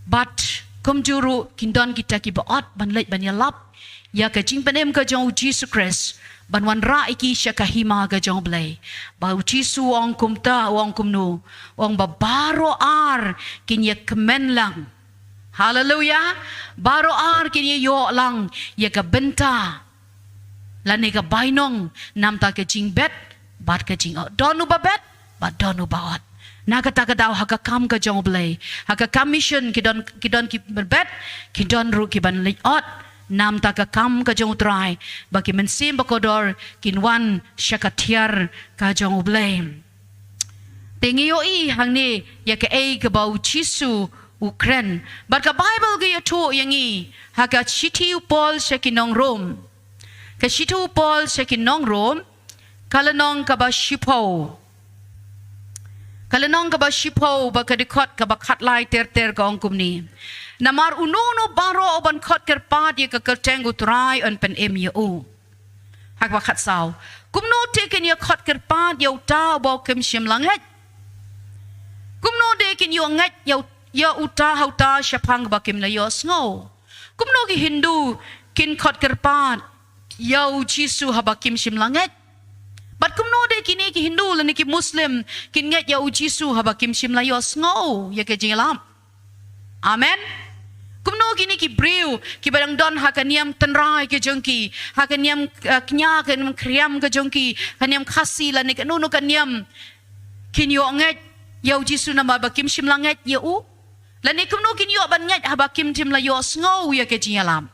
Bad kumjuh ruh kin don kita kiba ot ban leit ban ïalap ïa ka jingpynim ka jong u Jisu Khrist, ban wanrah ïa ki sha ka hima ka jong u Blei. Ba u Jisu u ong kumta, u ong kumno, u ong ba baroh ar kin ïa kmen lang. Haleluia. Baroh ar kin ïa ïoh lang ïa ka bynta lane ka bainong namar ka jingbet bad ka jingot. Don uba bet bad don uba ot. Na kata ka daw ha ka kam ka jong u Blei, ha ka kam mission, ki don, ki don kiba bet, ki don ruh kiban leit ot namar ka kam ka jong u Trai, ba ki mynsiem ba kordor kin wan sha ka tiar ka jong u Blei. Te ngi ïohi hangne ïa kaei kaba u Jisu u kren. Bad ka Baibl ka ïathuh ïa ngi ha ka shithi u Paul sha ki nong Rom. Ka shithi u Paul sha ki nong Rom, ka lynnong kaba shiphew. Ka lynnong kaba shiphew bad ka dkhot kaba khatlai ter ter ka ong kumne. Namar uno uno baroh uban khot kyrpad ïa ka kyrteng u Trai un pynim ïa u. Ha kaba khatsaw. Kumno te kin ïa khot kyrpad ïa uta uba u kim shym la ngeit? Kumno te kin ïoh ngeit ïa u-, ïa uta ha uta shaphang ba kim la ïohsngew? Kumno ki Hindu kin khot kyrpad ïa u Jisu haba kim shym la ngeit? Bad kumno te kine ki Hindu lane ki Muslim kin ngeit ïa u Jisu haba kim shym la ïohsngew ïa ka jingïalap? Amen. Kumno kine ki briew kiba dang don ha ka niam tynrai ka jong ki, ha ka niam, eh, kñia, ka niam khriam ka jong ki, ka niam Khasi lane kano kano ka niam, kin ïoh ngeit ïa u Jisu namar ba kim shym la ngeit ïa u? Lane kumno kin ïoh ban ngeit haba kim shym la ïohsngew ïa ka jingïalap?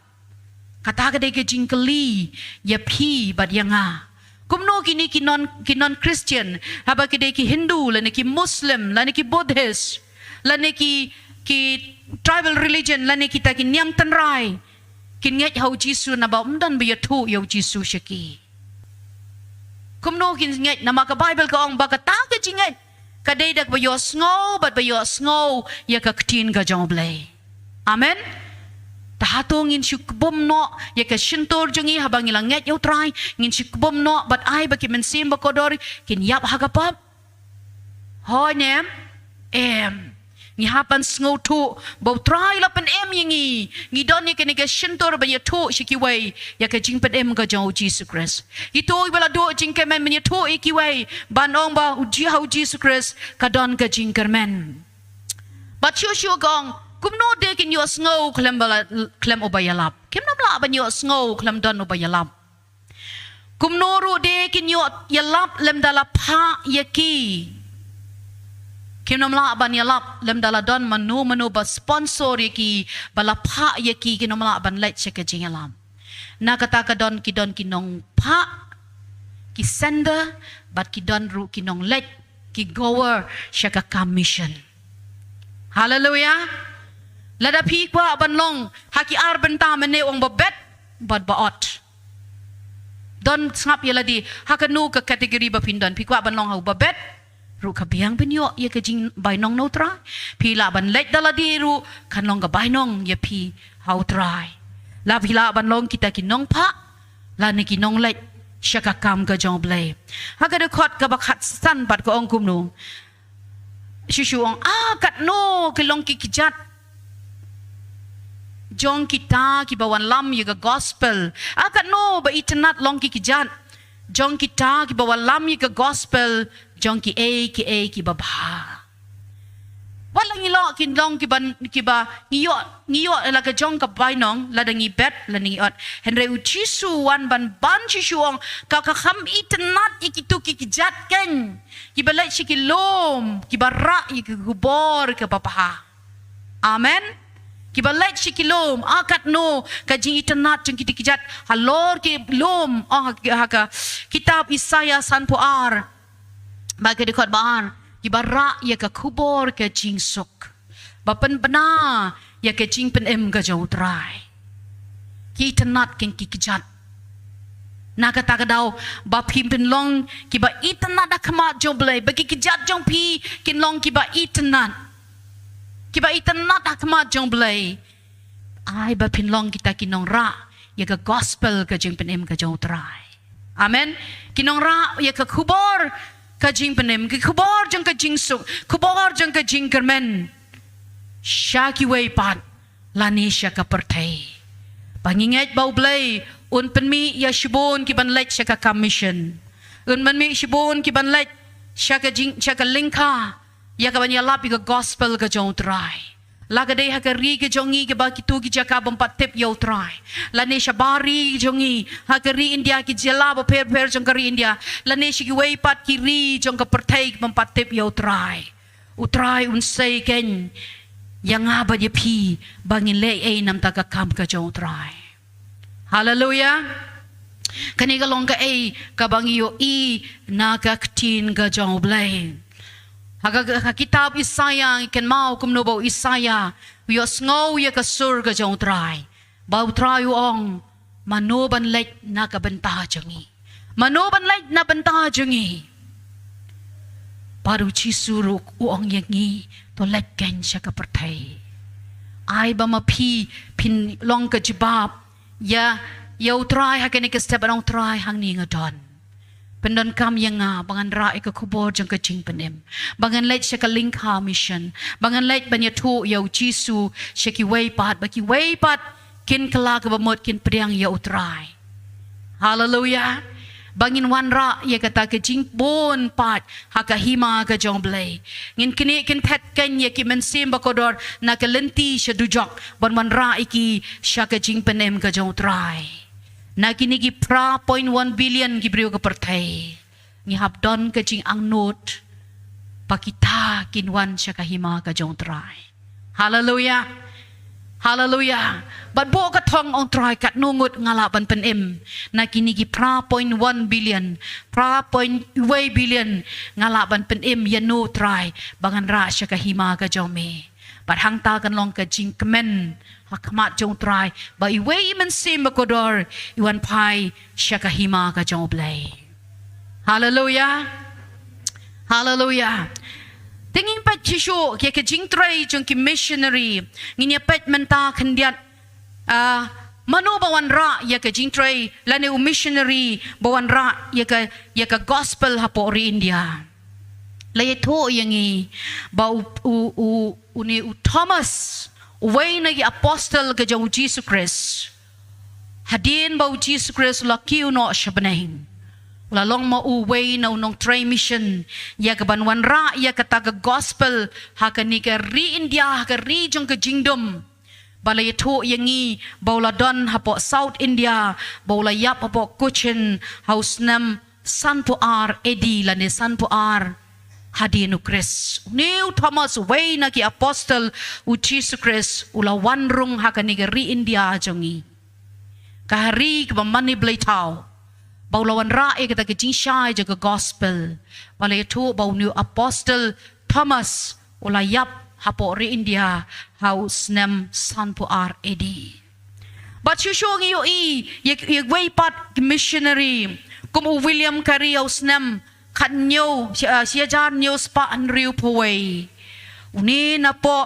Kata ka dei ka jingkylli ïa phi bad ïa nga. Kumno kine ki non, ki non Christian, haba ki dei ki Hindu lane ki Muslim lane ki Buddhist lane ki, ki tribal religion lane kita ki niam tynrai, kin ngeit ha u Jisu naba ym don ba ïathuh ïa u Jisu sha ki? Kumno kin ngeit? Namar ka Baibl ka ong ba kata ka jingngeit ka dei da kaba ïohsngew bad ba ïohsngew ïa ka ktien ka jong U Blei. Amen. Te hato ngin shu kbum noh ïa ka shyntur jong ngi haba ngi la ngeit ïa U Trai? Ngin shu kbum noh bad ai ba ki mynsiem ba kordor kin ïap ha ka pap? Hooid ne em? Em. Ngi hap ban sngewthuh ba U Trai u la pynim ïa ngi. Ngi don ïa kane ka shyntur ban ïathuh sha kiwei ïa ka jingpynim ka jong u Jisu Khrist. Kito kiba la duh jingkyrmen ban ïathuh ïa kiwei ban ong ba u Ji-, ha u Jisu Khrist ka don ka jingkyrmen. Bad shuh shuh ka ong, kumno de kin ïohsngew khlem ba la, khlem uba ïalap? Kim nym lah ban ïohsngew khlem don uba ïalap. Kumno ruh de kin ïoh ïalap lymda la phah ïa ki? Kim nym lah ban ïalap lymda la don mano mano ba sponsor ïa ki, ba la phah ïa ki, kim nym lah ban leit sha ka jingïalap. Na kata ka don ki, don ki nongphah, ki sender, bad ki don ruh ki nongleit, ki goer sha ka kam mission. Haleluia. Lada phi kwah ban long ha ki ar bynta mynne, ong ba bet bad ba ot. Don sngap ïa lade ha kano ka category ba phin don. Phi kwah ban long ha u ba bet, ruh ka biang ban ïoh ïa ka jingbainong na U Trai. Phi lah ban leit da lade ruh kan long ka bainong ïa phi ha U Trai. La phi lah ban long kita ki nongphah lane ki nongleit sha ka kam ka jong U Blei. Ha ka dkhot kaba khatsan pat ka ong kumno? Shu shu ong, ah, katno ki long ki kjat jong kita kiba wanlam ïa ka gospel. Ah, katno ba itynnat long ki kjat jong kita kiba wanlam ïa ka gospel jong kiei kiei kiba bha. Wat la ngi long, kin long kiba, kiba ngi ïoh, ngi ïoh la ka jong ka bainong lada ngi bet lane ngi ot. Hynrei u Jisu u wan ban ban shu shu ong, ka, ka kham itynnat ïa kito ki kjat kein kiba leit sha ki lum, kiba rah ïa ka khubor kaba bha. Amen. Kiba leit sha ki lum, ah, katno ka jingitynnat jong kito ki kjat halor ki lum, ong ha ka, ha ka kitab Isaïah sanphew ar, bad ka dkhot ba ar, kiba rah ïa ka khubor ka jingsuk, ba pynbna ïa ka jingpynim ka jong U Trai. Ki itynnat kein ki kjat. Na kata ka daw ba phim pynlong kiba itynnat ha khmat jong U Blei, ba ki kjat jong phi kin long kiba itynnat, kiba itynnat ha khmat jong U Blei. Ai ba phin long kita ki nongrah ïa ka gospel ka jingpynim ka jong U Trai. Amen. Ki nongrah ïa ka khubor ka jingpynim, ka khubor jong ka jingsuk, khubor jong ka jingkyrmen sha kiwei pat lane sha ka pyrthei. Ba ngi ngeit ba U Blei un pynmih ïa shibun kiban leit sha ka kam mission. Un pynmih shibun kiban leit sha ka jing, sha ka lyngkha ïa kaban ïalap ïa ka gospel ka jong U Trai. La ka dei ha ka ri ka jong ngi kaba kito ki jaka bym pat tip ïa U Trai, lane shabar ri jong ngi, ha ka ri India, ki jylla bapher bapher jong ka ri India, lane sha kiwei pat ki ri jong ka pyrthei bym pat tip ïa U Trai, U Trai un sei kein ïa nga bad ïa phi ba ngin leh ei na bynta ka kam ka jong U Trai. Haleluia. Kane ka long kaei kaba ngi ïohi na ka ktien ka jong U Blei. Ha ka, ha ka kitab Isaïah ngi kynmaw kumno ba u Isaïah u ïohsngew ïa ka sur ka jong U Trai, ba U Trai u ong, mano ban leit na ka bynta jong ngi? Mano ban leit na bynta jong ngi? Bad u Jisu ruh u ong ïa ngi, to leit kein sha ka pyrthei. Ai ba ma phi phin long ka jubab ïa, ïa U Trai ha kane ka step, ban ong, Trai, hangne nga don. Pyndonkam ïa nga ba ngan rah ïa ka khubor jong ka jingpynim, ba ngan leit sha ka lyngkha mission, ba ngan leit ban ïathuh ïa u Jisu sha kiwei pat, ba kiwei pat kin kylla kaba mut, kin pdiang ïa U Trai. Haleluia. ba ngin wanrah ïa kata ka jingbun pat ha ka hima ka jong U Blei. Ngin knieh kynthet kein ïa ki mynsiem ba kordor na ka lynti sha dujok ban wanrah ïa ki sha ka jingpynim ka jong U Trai. Na kine ki phra point one billion ki briew ka pyrthei, ngi hap don ka jingangnud ba kita kin wan sha ka hima ka jong U Trai. Haleluya. Haleluya. Bad buh ka thong, ong Trai, katno ngut nga lah ban pynim na kine ki phra point one billion, phra point wei billion, nga lah ban pynim ïano Trai ba ngan rah sha ka hima ka jong me. Bad hangta kan long ka jingkmen ha khmat jong U Trai ba iwei i mynsiem ba kordor i wan phai sha ka hima ka jong U Blei. Haleluya. Haleluya. Te ngin peit shisha ïa ka jingtrei jong ki missionary. Ngin ïa peit mynta khyndiat, ah, mano ba wanrah ïa ka jingtrei lane u missionary ba wanrah ïa ka, ïa ka gospel hapoh ri India. La ïathuh ïa ngi ba u, u, u, une u Thomas, uwei na ki apostle ka jong U Jisu Khrist, hadien ba U Jisu Khrist u la kiew noh sha bneng, u la long ma u uwei na u nongtrei mission ïa ka ban wanrah ïa kata ka gospel ha kane ka ri India, ha ka ri jong ka jingdum. Ba la ïathuh ïa ngi ba u la don hapoh South India, ba u la ïap hapoh Cochin ha u snem sanphew ar A D lane sanphew ar hadien U Khrist. Une u Thomas, uwei na ki apostle U Jisu Khrist, u la wan rung ha kane ka ri India jong ngi, ka ri kaba mane blei thaw, ba u la wanrah ïa kata ka jingshai jong ka gospel. Ba la ïathuh ba une u apostle Thomas u la ïap hapoh ri India ha u snem sanphew ar A D. Bad shuh shuh ngi ïohi ïa, ïa wei pat ki missionary kum u William Carey ha u snem khathynñiew, shi-, ah, shihajar hynñiew spah hynriewphew wei. Une napoh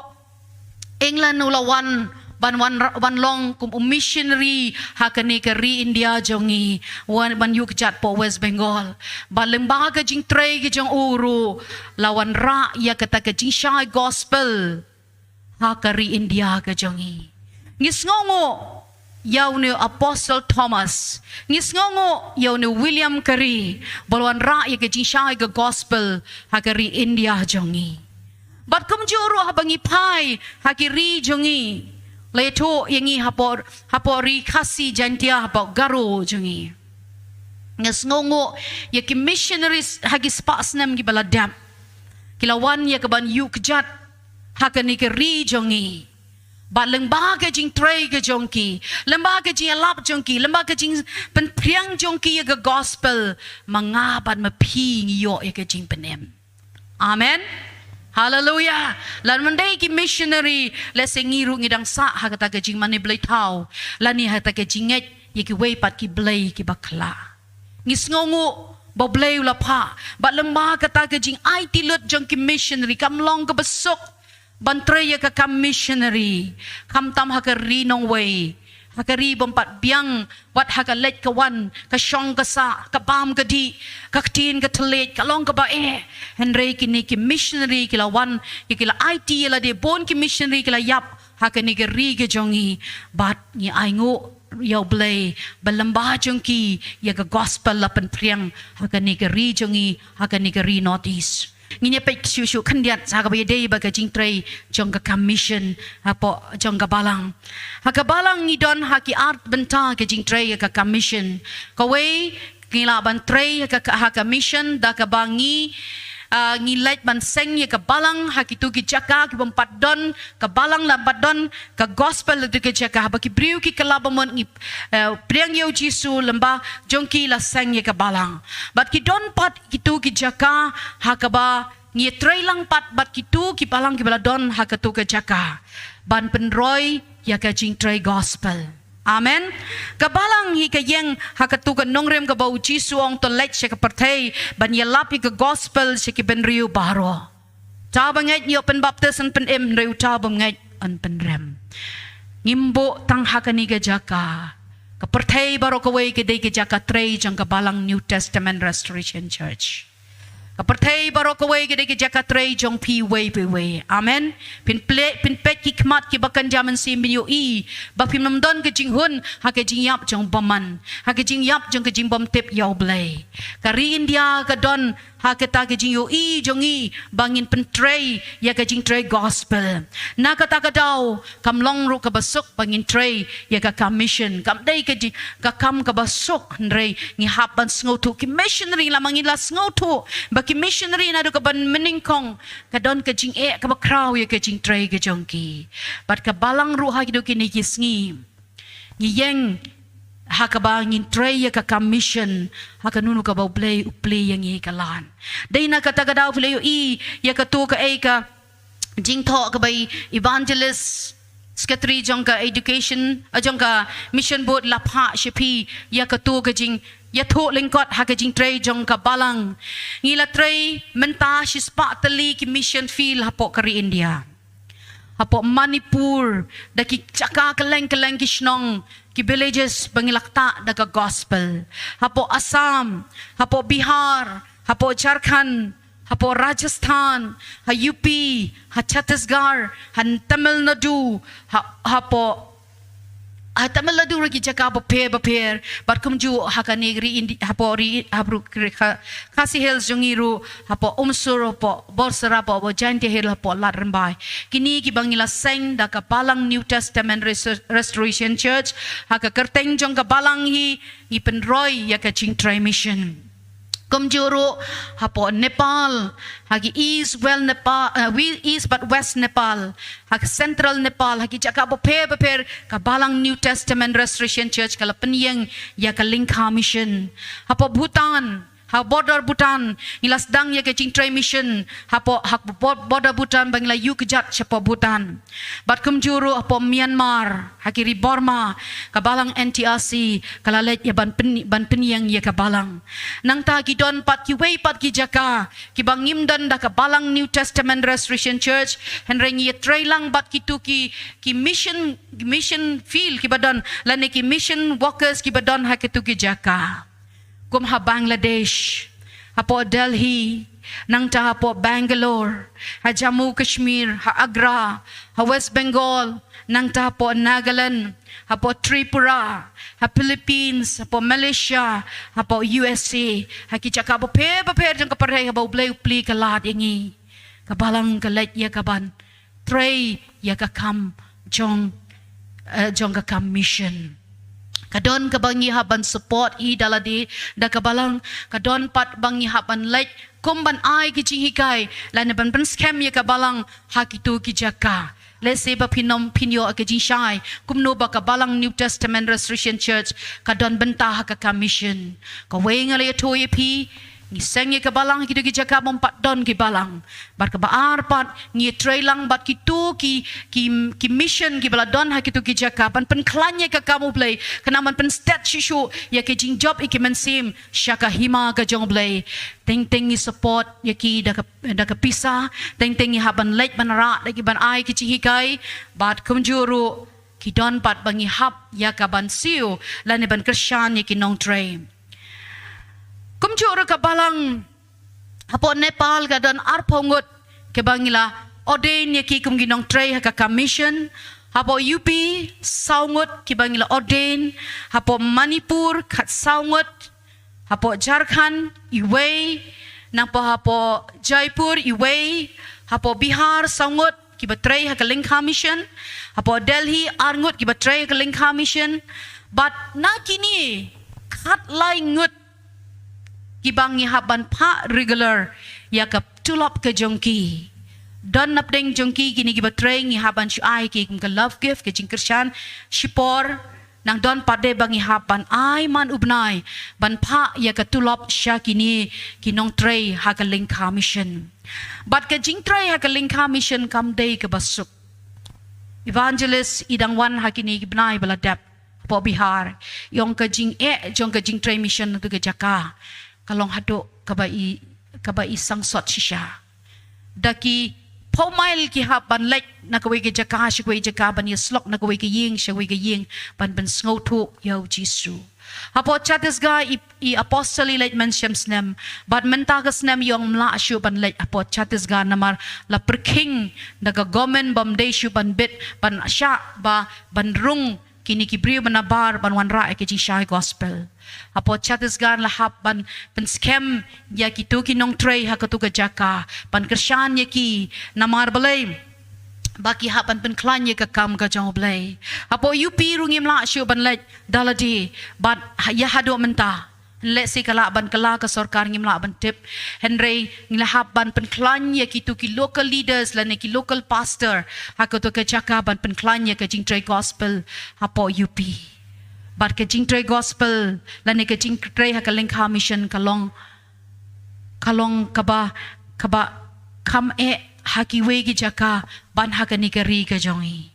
England u la wan ban wan, wan long kum u missionary ha kane ka ri India jong ngi, wan ban ïuh kjat hapoh West Bengal. Bad lyngba ka jingtrei ka jong u ruh la wanrah ïa kata ka jingshai gospel ha ka ri India ka jong ngi. Ngi sngewnguh ïa une u apostle Thomas, ngi sngewnguh ïa une u William Carey, ba la wanrah ïa ka jingshai ka gospel ha ka ri India jong ngi. Bad kumjuh ruh haba ngi phai ha ki ri jong ngi, la ïathuh ïa ngi hapoh, hapoh ri Khasi Jaintia, hapoh Garo jong ngi, ngi sngewnguh ïa ki missionaries ha ki spah snem kiba la dep, ki la wan ïa ka ban ïuh kjat ha kane ka ri jong ngi. Bad lyngba ka jingtrei ka jong ki, lyngba ka jingïalap jong ki, lyngba ka jingpynphriang jong ki ïa ka gospel, ma nga bad ma phi ngi ïoh ïa ka jingpynim. Amen. Haleluya. Lada ym dei ki missionary, lehse ngi ruh ngi dang sah ha kata ka jingmane blei thaw, lane ha kata ka jingngeit ïa kiwei pat ki blei kiba khla. Ngi sngewnguh ba U Blei u la phah, bad lyngba kata ka jingaiti lut jong ki missionary, kam long kaba suk ban trei ïa ka kam missionary, khamtam ha ka ri nongwei, ha ka ri bym pat biang, wat ha ka leit ka wan, ka shong ka sah, ka bam ka dih, ka ktien ka thylliej, ka long kaba eh. Hynrei kine ki missionary ki la wan, ki, ki la aiti ïa lade, bun ki missionary ki la ïap ha kane ka ri ka jong ngi. Bad ngi ainguh ïa U Blei ba lyngba jong ki ïa ka gospel la pynphriang ha kane ka ri jong ngi, ha kane ka ri North East. Ngin ïa peit shuh shuh khyndiat sha kaba ïadei bad ka jingtrei jong ka kam mission hapoh jong ka balang. Ha ka balang ngi don ha ki ar bynta ka jingtrei ïa ka kam mission. Kawei, ngi lah ban trei ha ka, ha ka mission da kaba ngi, ah, ngi leit ban seng ïa ka balang ha kito ki jaka ki bym pat don ka balang, lympat don ka gospel ha kito ki jaka. Haba ki briew ki kylla ba mut ngi, eh, pdiang ïa U Jisu, lyngba jong ki la seng ïa ka balang. Bad ki don pat kito ki jaka ha kaba ngi trei lang pat bad kito ki balang kiba la don ha kato ka jaka ban pynroi ïa ka jingtrei gospel. Amen. Ka balang hi ka ïeng ha kato ka nongrim kaba U Jisu u ong to leit sha ka pyrthei ban ïalap ïa ka gospel sha ki bynriew baroh. Uta ba ngeit un ïoh pynbaptis un pynim, hynrei uta bym ngeit un pynrem. Ngim buh tang ha kane ka jaka. Ka pyrthei baroh kawei ka dei ka jaka trei jong ka balang New Testament Restoration Church. Ka pyrthei baroh kawei ka dei ka jaka trei jong phi iwei pa iwei. Amen. Phin peit, phin peit ki khmat kiba kynja mynsiem, phin ïohi ba phim don ka jinghun ha ka jingïap jong bymman, ha ka jingïap jong ka jingbymtip ïa U Blei. Ka ri India ka don ha kata ka jingïohi jong ngi ba ngin pyntrei ïa ka jingtrei gospel. Na kata ka daw kam long ruh kaba suk ba ngin trei ïa ka kam mission. Kam dei ka jing, ka kam kaba suk, hynrei ngi hap ban sngewthuh, ki missionary lada ngi la sngewthuh ba ki missionary naduh kaba nyngkong ka don ka jingeh kaba khraw ïa ka jingtrei ka jong ki. Bad ka balang ruh ha kito kine ki sngi ngi ïeng ha kaba ngin trei ïa ka kam mission ha kano kano kaba U Blei u plie ïa ngi ka lad. Dei na kata ka daw phi la ïohi ïa kato kaei ka jingthoh kaba i evangelist, secretary jong ka education, eh, jong ka mission board la phah sha phi ïa kato ka jing, ïathuh lyngkot ha ka jingtrei jong ka balang. Ngi la trei mynta shispah tylli ki mission field hapoh ka ri India. Hapoh Manipur, da ki jaka kylleng kylleng, ki shnong, ki villages ba ngi la ktah da ka gospel. Hapoh Assam, hapoh Bihar, hapoh Jharkhand, hapoh Rajasthan, ha U P, ha Chhattisgarh, ha Tamil Nadu, ha, hapoh, ha Tamil Nadu ruh ki jaka bapher bapher, bad kumjuh ha kane ri Indi-, hapoh ri, hapoh ri Kha-, Khasi Hills jong ngi ruh, hapoh Umsur, hapoh Borsora, hapoh, hapoh Jaintia Hills, hapoh Lad Rymbai. Kine kiba ngi la seng da ka balang New Testament Restor-, Restoration Church, ha ka kyrteng jong ka balang hi ngi pynroi ïa ka jingtrei mission. Kumjuh ruh hapoh Nepal, ha ki East, West Nepal, eh, wi-, East bad West Nepal, ha ki Central Nepal, ha ki jaka bapher bapher, ka balang New Testament Restoration Church ka la pynïeng ïa ka lyngkha mission. Hapoh Bhutan, ha border Bhutan, ngi la sdang ïa ka jingtrei mission hapoh, ha bor-, border Bhutan ba ngi la ïuh kjat shapoh Bhutan. Bad kumjuh ruh hapoh Myanmar, ha ki ri Burma, ka balang N T R C ka la leit ïa ban pyn-, ban pynïeng ïa ka balang. Nangta ki don pat kiwei pat ki jaka kiba ngim don da ka balang New Testament Restoration Church, hynrei ngi ïatrei lang bad kito ki, ki mission, mission field kiba don, lane ki mission workers kiba don ha kito ki jaka. Kum ha Bangladesh, hapoh Delhi, nangta hapoh Bangalore, ha Jammu Kashmir, ha Agra, ha West Bengal, nangta hapoh Nagaland, hapoh Tripura, ha Philippines, hapoh Malaysia, hapoh U S A, ha ki jaka bapher bapher jong ka pyrthei haba U Blei u plie ka lad ïa ngi, ka balang ka leit ïa ka ban trei ïa ka kam jong, eh, jong ka kam mission. Ka don kaba ngi hap ban support hi da lade da ka balang, ka don pat ba ngi hap ban leit kum ban ai ki jinghikai lane ban pynskhem ïa ka balang ha kito ki jaka. Lehse ba phin ym, phin ïoh ka jingshai kumno ba ka balang New Testament Restoration Church ka don bynta ha ka kam mission. Kawei nga la ïathuh ïa phi, ngi seng ïa ka balang ha kito ki jaka bym pat don ki balang. Bad kaba ar pat, ngi trei lang bad kito ki, ki, ki mission kiba la don ha kito ki jaka ban pynkhlaiñ ïa ka kam U Blei, khnang ban pynstet shuh shuh ïa ka jingjop ïa ki mynsiem sha ka hima ka jong U Blei. Teng teng ngi support ïa ki da ka, da ka pisa, teng teng ngi hap ban leit ban rah da ki ban ai ki jinghikai, bad kumjuh ruh ki don pat ba ngi hap ïa ka ban siew lane ban kyrshan ïa ki nongtrei. Kumjuh ruh ka balang hapoh Nepal ka don arphew ngut kiba ngi la ordain ïa ki kum ki nongtrei ha ka kam mission. Hapoh U P saw ngut kiba ngi la ordain, hapoh Manipur khatsaw ngut, hapoh Jharkhand iwei, nangta hapoh Jaipur iwei, hapoh Bihar saw ngut kiba trei ha ka lyngkha mission, hapoh Delhi ar ngut kiba trei ha ka lyngkha mission. Bad na kine khatlai ngut kiba ngi hap ban phah regular ïa ka tulop ka jong ki. Don napdeng jong ki kine kiba trei ngi hap ban shu ai ki kum ka love gift, ka jingkyrshan shipor. Nang don pat de ba ngi hap ban ai man u bnai ban phah ïa ka tulop sha kine ki nongtrei ha ka lyngkha mission. Bad ka jingtrei ha ka lyngkha mission kam dei kaba suk. Evangelist i dang wan ha kine ki bnai ba la dep hapoh Bihar, i ong ka jingeh jong ka jingtrei mission na tu ka jaka ka long haduh kaba i, kaba i sangsot shisha. Da ki phew mail ki hap ban leit na kawei ka jaka sha kawei ka jaka, ban ïasyllok na kawei ka ïing sha kawei ka ïing, ban pynsngewthuh ïa u Jisu. Hapoh Chhattisgarh i, i apostol i leit mynshem snem, bad mynta ka snem i ong ym lah shuh ban leit hapoh Chhattisgarh namar la pyrkhing da ka government ba ym dei shuh ban bit, ban shah ba, ban rung kine ki briew ba nabar ban wanrah ïa ka jingshai gospel. Hapoh Chhattisgarh la hap ban pynskhem ïa kito ki nongtrei ha kato ka jaka, ban kyrshan ïa ki namar balei, ba ki hap ban pynkhlaiñ ïa ka kam ka jong U Blei. Hapoh U P ruh ngim lah shuh ban leit da lade, bad ha, ïa haduh mynta. Lehse ka lah ban kylla ka sorkar, ngim lah ban tip. Hynrei ngi la hap ban pynkhlaiñ ïa kito ki local leaders lane ki local pastor ha kato ka jaka ban pynkhlaiñ ïa ka jingtrei gospel hapoh U P. Bad ka jingtrei gospel lane ka jingtrei ha ka lyngkha mission ka long, ka long kaba, kaba kham eh ha kiwei ki jaka ban ha kane ka ri ka jong ngi.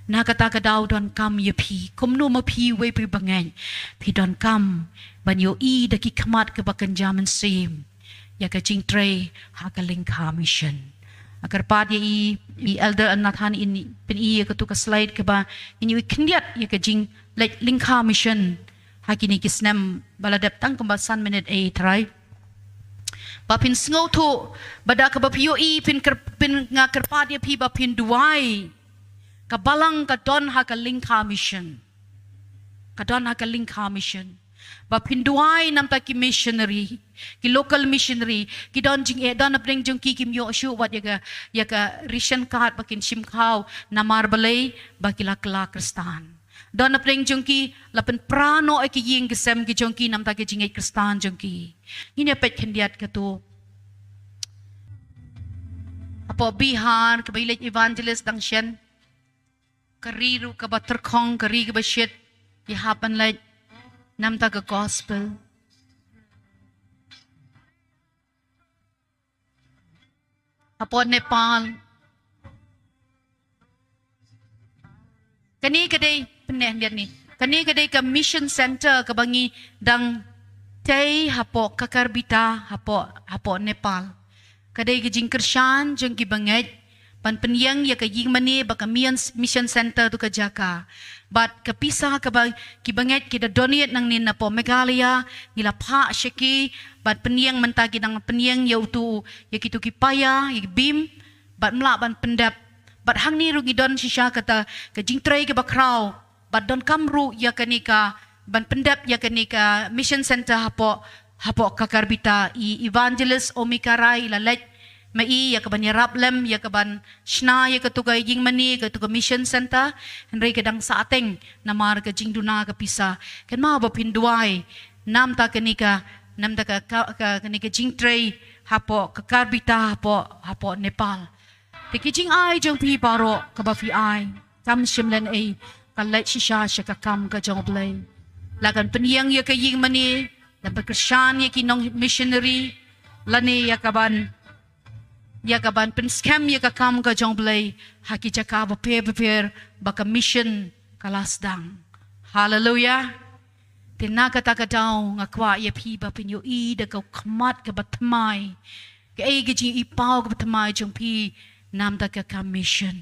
Na kata ka daw donkam ïa phi, kumno ma phi wei phi bangeit, phi donkam ban ïohi da ki khmat kaba kynja mynsiem ïa ka jingtrei ha ka lyngkha mission. Nga kyrpad ïa i, i Elder Nathan in pyni ïa kato ka slide kaba in ïohi khyndiat ïa ka jingleit lyngkha mission ha kine ki snem ba la dep, tang kumba san minit ei trai. Ba phin sngewthuh, ba da kaba phi ïohi phin kyr-, phin, nga kyrpad ïa phi ba phin duwai. Ka balang ka don ha ka lyngkha mission. Ka don ha ka lyngkha mission. Ba phin duwai namar ki missionary, ki local missionary, ki don jingeh, don napdeng jong ki kim ïoh shuh wat ïa ka, ïa ka ration card ba kin shim khaw, namar balei, ba ki la kylla Khristan. Don napdeng jong ki la pynpra noh ïa ki ïing ki sem ki jong ki namar ki jingngeit Khristan jong ki. Ngin ïa peit khyndiat kato. Hapoh Bihar, kaba i leit evangelist dang shen. Ka ri ruh kaba tyrkhong, ka ri kaba shit, i hap ban leit namar ka gospel. Hapoh Nepal. Kane ka dei, pyneh biang ni. Kane ka dei ka mission center kaba ngi dang tei hapoh Kakarbita, hapoh, hapoh Nepal. Ka dei ka jingkyrshan jong ki bangeit ban pynïeng ïa ka ïing mane bad ka mian-, mission center, tu ka jaka. Bad ka pisa kaba ki bangeit ki da donate nangne napoh Meghalaya, ngi la phah sha ki, bad pynïeng mynta ki dang pynïeng ïa utu, ïa kitu ki paia, ïa ki beam, bad ym lah ban pyndep. Bad hangne ruh ngi don shisha kata ka jingtrei kaba khraw. Bad donkam ruh ïa kane ka, ban pyndep ïa kane ka mission center hapoh, hapoh Kakarbita, i evangelist Omika Rai i la leit ma i ïa kaban ïarap lem, ïa kaban shna ïa katu ka ïing mane, katu ka mission center, hynrei ka dang sahteng namar ka jingduna ka pisa. Kynmaw ba phin duwai namar kane ka, namar ka, ka, ka, kane ka jingtrei hapoh Kakarbita, hapoh, hapoh Nepal. Te ki jingai jong phi baroh kaba phi ai, kam shym lehnoh ei, ka leit shisha sha ka kam ka jong U Blei. La kan pynïeng ïa ka ïing mane, la pynkyrshan ïa ki nong missionary, lane ïa kaban, ïa kaban pynskhem ïa ka kam ka jong U Blei ha ki jaka bapher bapher ba ka mission ka la sdang. Haleluya. Te na kata ka daw nga kwah ïa phi ba phin ïohi da ka khmat kaba thymmai. Kaei ka jingïohipaw kaba thymmai jong phi namar ka kam mission.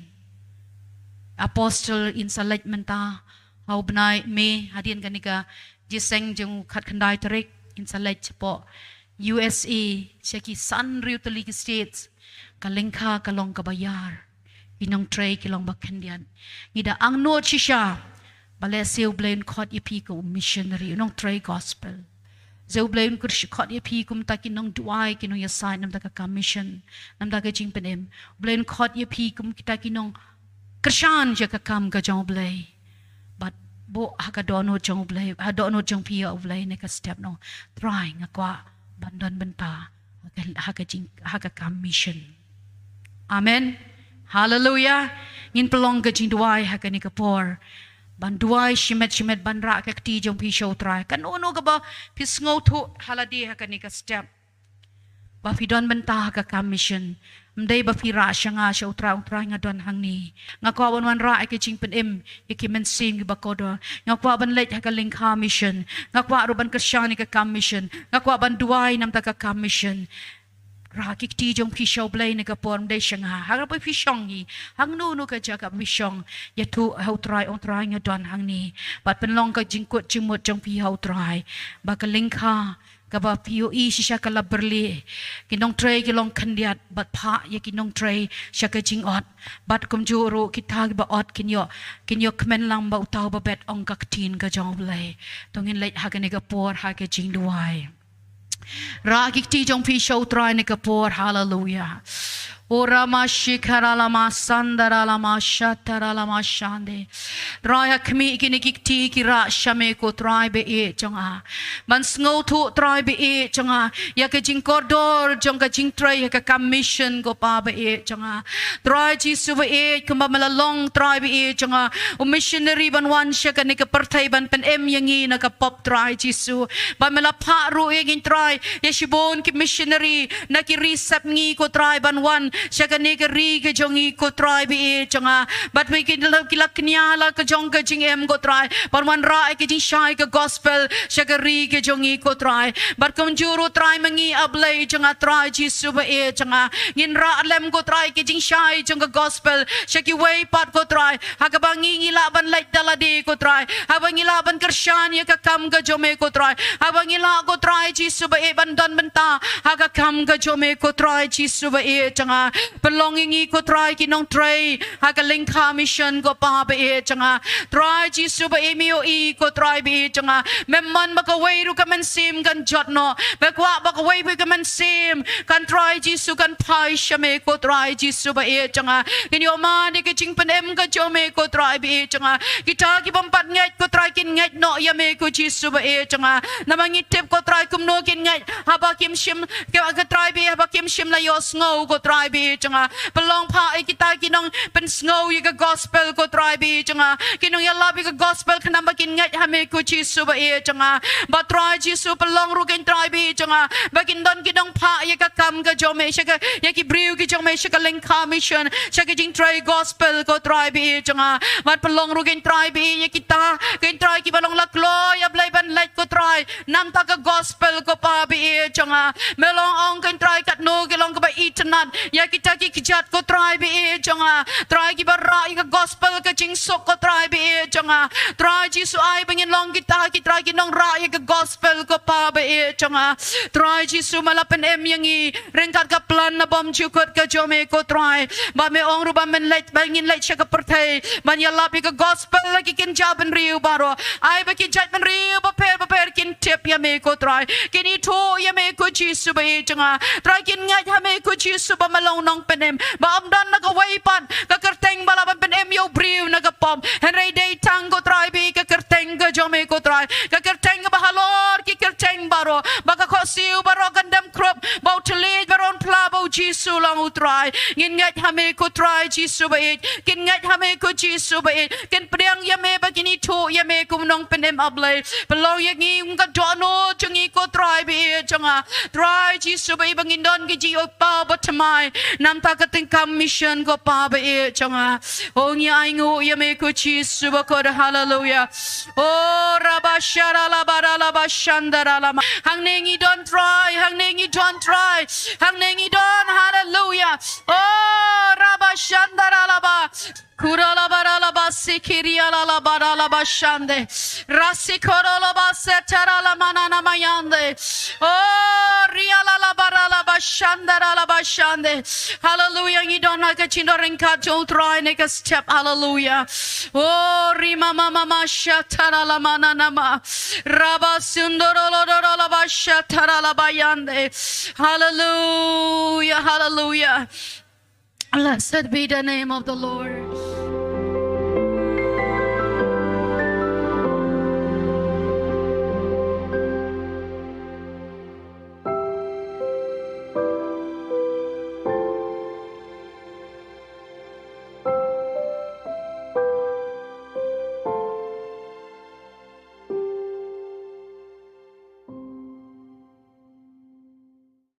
Apostol in sa leit mynta ha u bnai May, hadien kane ka jingïaseng jong u khatkhyndai tarik, in sa leit shapoh U S A, sha ki san hynriew tylli ki states, ka lyngkha ka long kaba ïar. Ki nongtrei ki long ba khyndiat. Ngi da angnud shisha ba lehse U Blei un khot ïa phi kum u missionary, u nongtrei gospel. Lehse U Blei un kyr-, khot ïa phi kum kita ki nongduwai, ki nongïasaid namar ka kam mission, namar ka jingpynim. U Blei un khot ïa phi kum kita ki nongkyrshan ïa ka kam ka jong U Blei. Bad buh ha ka dohnud jong U Blei, ha dohnud jong phi ïa U Blei, ne ka step, nong Trai, nga kwah ban don bynta ha ka, ha ka jing, ha ka kam mission. Amen. Haleluya. Ngin pynlong ka jingduwai ha kane ka por. Ban duwai shimet shimet, ban rah ka kti jong phi sha U Trai. Kano kano kaba phi sngewthuh ha lade ha kane ka step, ba phi don bynta ha ka kam mission. Ym dei ba phi rah sha nga, sha U Trai, U Trai nga don hangne. Nga kwah ban wanrah ïa ka jingpynim ïa ki mynsiem kiba kordor. Nga kwah ban leit ha ka lyngkha mission. Nga kwah ruh ban kyrshan ïa ka kam mission. Nga kwah ban duwai namar ka kam mission. Rah ki kti jong phi sha U Blei na ka por, ym dei sha nga. Haba phi shong hi, hangno no ka jaka phi shong, ïathuh ha U Trai, ong Trai nga don hangne. Bad pynlong ka jingkut jingmut jong phi ha U Trai. Ba ka lyngkha kaba phi ïohi shisha ka la byrlih, ki nongtrei ki long khyndiat, bad phah ïa ki nongtrei sha ka jingot. Bad kumjuh ruh kita kiba ot kin ïoh, kin ïoh kmen lang ba uta uba bet, ong ka ktien ka jong U Blei. To ngin leit ha kane ka por ha ka jingduwai. Rah ki kti jong phi sha U Trai na ka por, haleluya. Ora ma shikara la ma sandara la ma shatara la ma shande. Trai, ha khmih kine ki kti ki rah sha me ko Trai ba ïeit jong nga. Ban sngewthuh Trai ba ïeit jong nga ïa ka jingkordor jong ka jingtrei ha ka kam mission ko Pa ba ïeit jong nga. Trai Jisu ba ïeit, kumba me la long Trai ba ïeit jong nga u missionary ban wan sha kane ka pyrthei ban pynim ïa ngi na ka pop Trai Jisu. Ba me la phah ruh ïa ngi Trai, ïa shibun ki missionary na ki ri sepngi ko Trai ban wan sha kane ka ri ka jong ngi ko Trai ba ïeit jong nga. Bad me ki la, ki la kñia la ka jong ka jingim ko Trai ban wanrah ïa ka jingshai ka gospel sha ka ri ka jong ngi ko Trai. Bad kumjuh ruh Trai ma ngi, A Blei jong nga, Trai Jisu ba ïeit jong nga, ngin rah lem ko Trai ka jingshai jong ka gospel sha kiwei pat ko Trai. Ha kaba ngi, ngi lah ban leit da lade ko Trai, haba ngi lah ban kyrshan ïa ka kam ka jong me ko Trai, haba ngi lah ko Trai Jisu ba ïeit ban don bynta ha ka kam ka jong me ko Trai Jisu ba ïeit jong nga. Pynlong ïa ngi ko Trai ki nongtrei ha ka lyngkha mission ko Pa ba ïeit jong nga. Trai Jisu ba ïeit, me ïohi ko Trai ba ïeit jong nga, mem mon ba kawei ruh ka mynsiem kan jot noh, me kwah ba kawei ruh ka mynsiem kan Trai Jisu kan phai sha me ko Trai Jisu ba ïeit jong nga. Ngin ïoh man ïa ka jingpynim ka jong me ko Trai ba ïeit jong nga. Kita ki bym pat ngeit ko Trai kin ngeit noh ïa me ko Jisu ba ïeit jong nga. Namar ngi tip ko Trai kumno kin ngeit haba kim shim, ko Trai ba ïeit, haba kim shim la ïohsngew ko Trai ba ïeit jong nga. Pynlong, phah ïa kita ki nongpynsngew ïa ka gospel ko Trai ba ïeit jong nga, ki nongïalap ïa ka gospel khnang ba kin ngeit ha me ko Jisu ba ïeit jong nga. Bad Trai Jisu pynlong ruh ko Trai ba ïeit jong nga ba kin don ki nongphah ïa ka kam ka jong me sha ka, ïa ki briew ki jong me sha ka lyngkha mission, sha ka jingtrei gospel ko Trai ba ïeit jong nga. Bad pynlong ruh ko Trai ba ïeit ïa kita ko Trai kiba long la kloi, A Blei, ban leit ko Trai namar ka gospel ko Pa ba ïeit jong nga. Me long, ong ko Trai, katno ki long kiba itynnad ïa kita ki kjat ko Trai ba ïeit jong nga. Trai kiba rah ïa ka gospel ka jingsuk ko Trai ba ïeit jong nga. Trai Jisu, ai ba ngin long kita ki Trai ki nongrah ïa ka gospel ko Pa ba ïeit jong nga. Trai Jisu, me la pynim ïa ngi ryngkat ka plan na bymjukut ka jong me ko Trai. Ba me ong ruh ba men leit, ba ngin leit sha ka pyrthei ban ïalap ïa ka gospel ha ki kynja bynriew baroh. Ai ba ki jait bynriew bapher bapher kin tip ïa me ko Trai, kin ithuh ïa me ko Jisu ba ïeit jong nga. Trai, kin ngeit ha me ko Jisu ba me long nongpynim, ba ym don na kawei pat ka kyrteng ba lah ban pynim ïa u briew na ka pop, hynrei dei tang ko Trai ba ïeit ka kyrteng ka jong me ko Trai, ka kyrteng kaba halor ki kyrteng baroh, ba ka khohsiew baroh kan dem krup ba u thylliej baroh un phla ba u Jisu long u Trai. Ngin ngeit ha me ko Trai Jisu ba ïeit, kin ngeit ha me ko Jisu ba ïeit, kin pdiang ïa me ba kin ithuh ïa me kum u nongpynim, A Blei. Pynlong ïa ngi kum ka dohnud jong ngi ko Trai ba ïeit jong nga. Trai Jisu ba ïeit, ba ngin don ka jingïohi paw bathymmai namar ka tyngkam mission ko Pa ba ïeit jong nga. O, ngi ainguh ïa me ko Jisu bakhuid, haleluya. O, rabashara la bara la bashanda ra la ma. Hangne ngi don Trai, hangne ngi don Trai, hangne ngi don, haleluya. O, rabashanda ra la ba. Kura la bara la ba sikiri la la bara la ba shande. Rasi koro la ba setara la manana mayande. O, ria la la bara la ba shandara la ba shande. Haleluya, ngi don ha ka jingdon ryngkat jong u Trai ne ka step. Haleluya. O, rima mama ma shatara la manana ma. Raba sundoro lo doro la ba shatara la ba yande. Haleluya, haleluya. Blessed be the name of the Lord.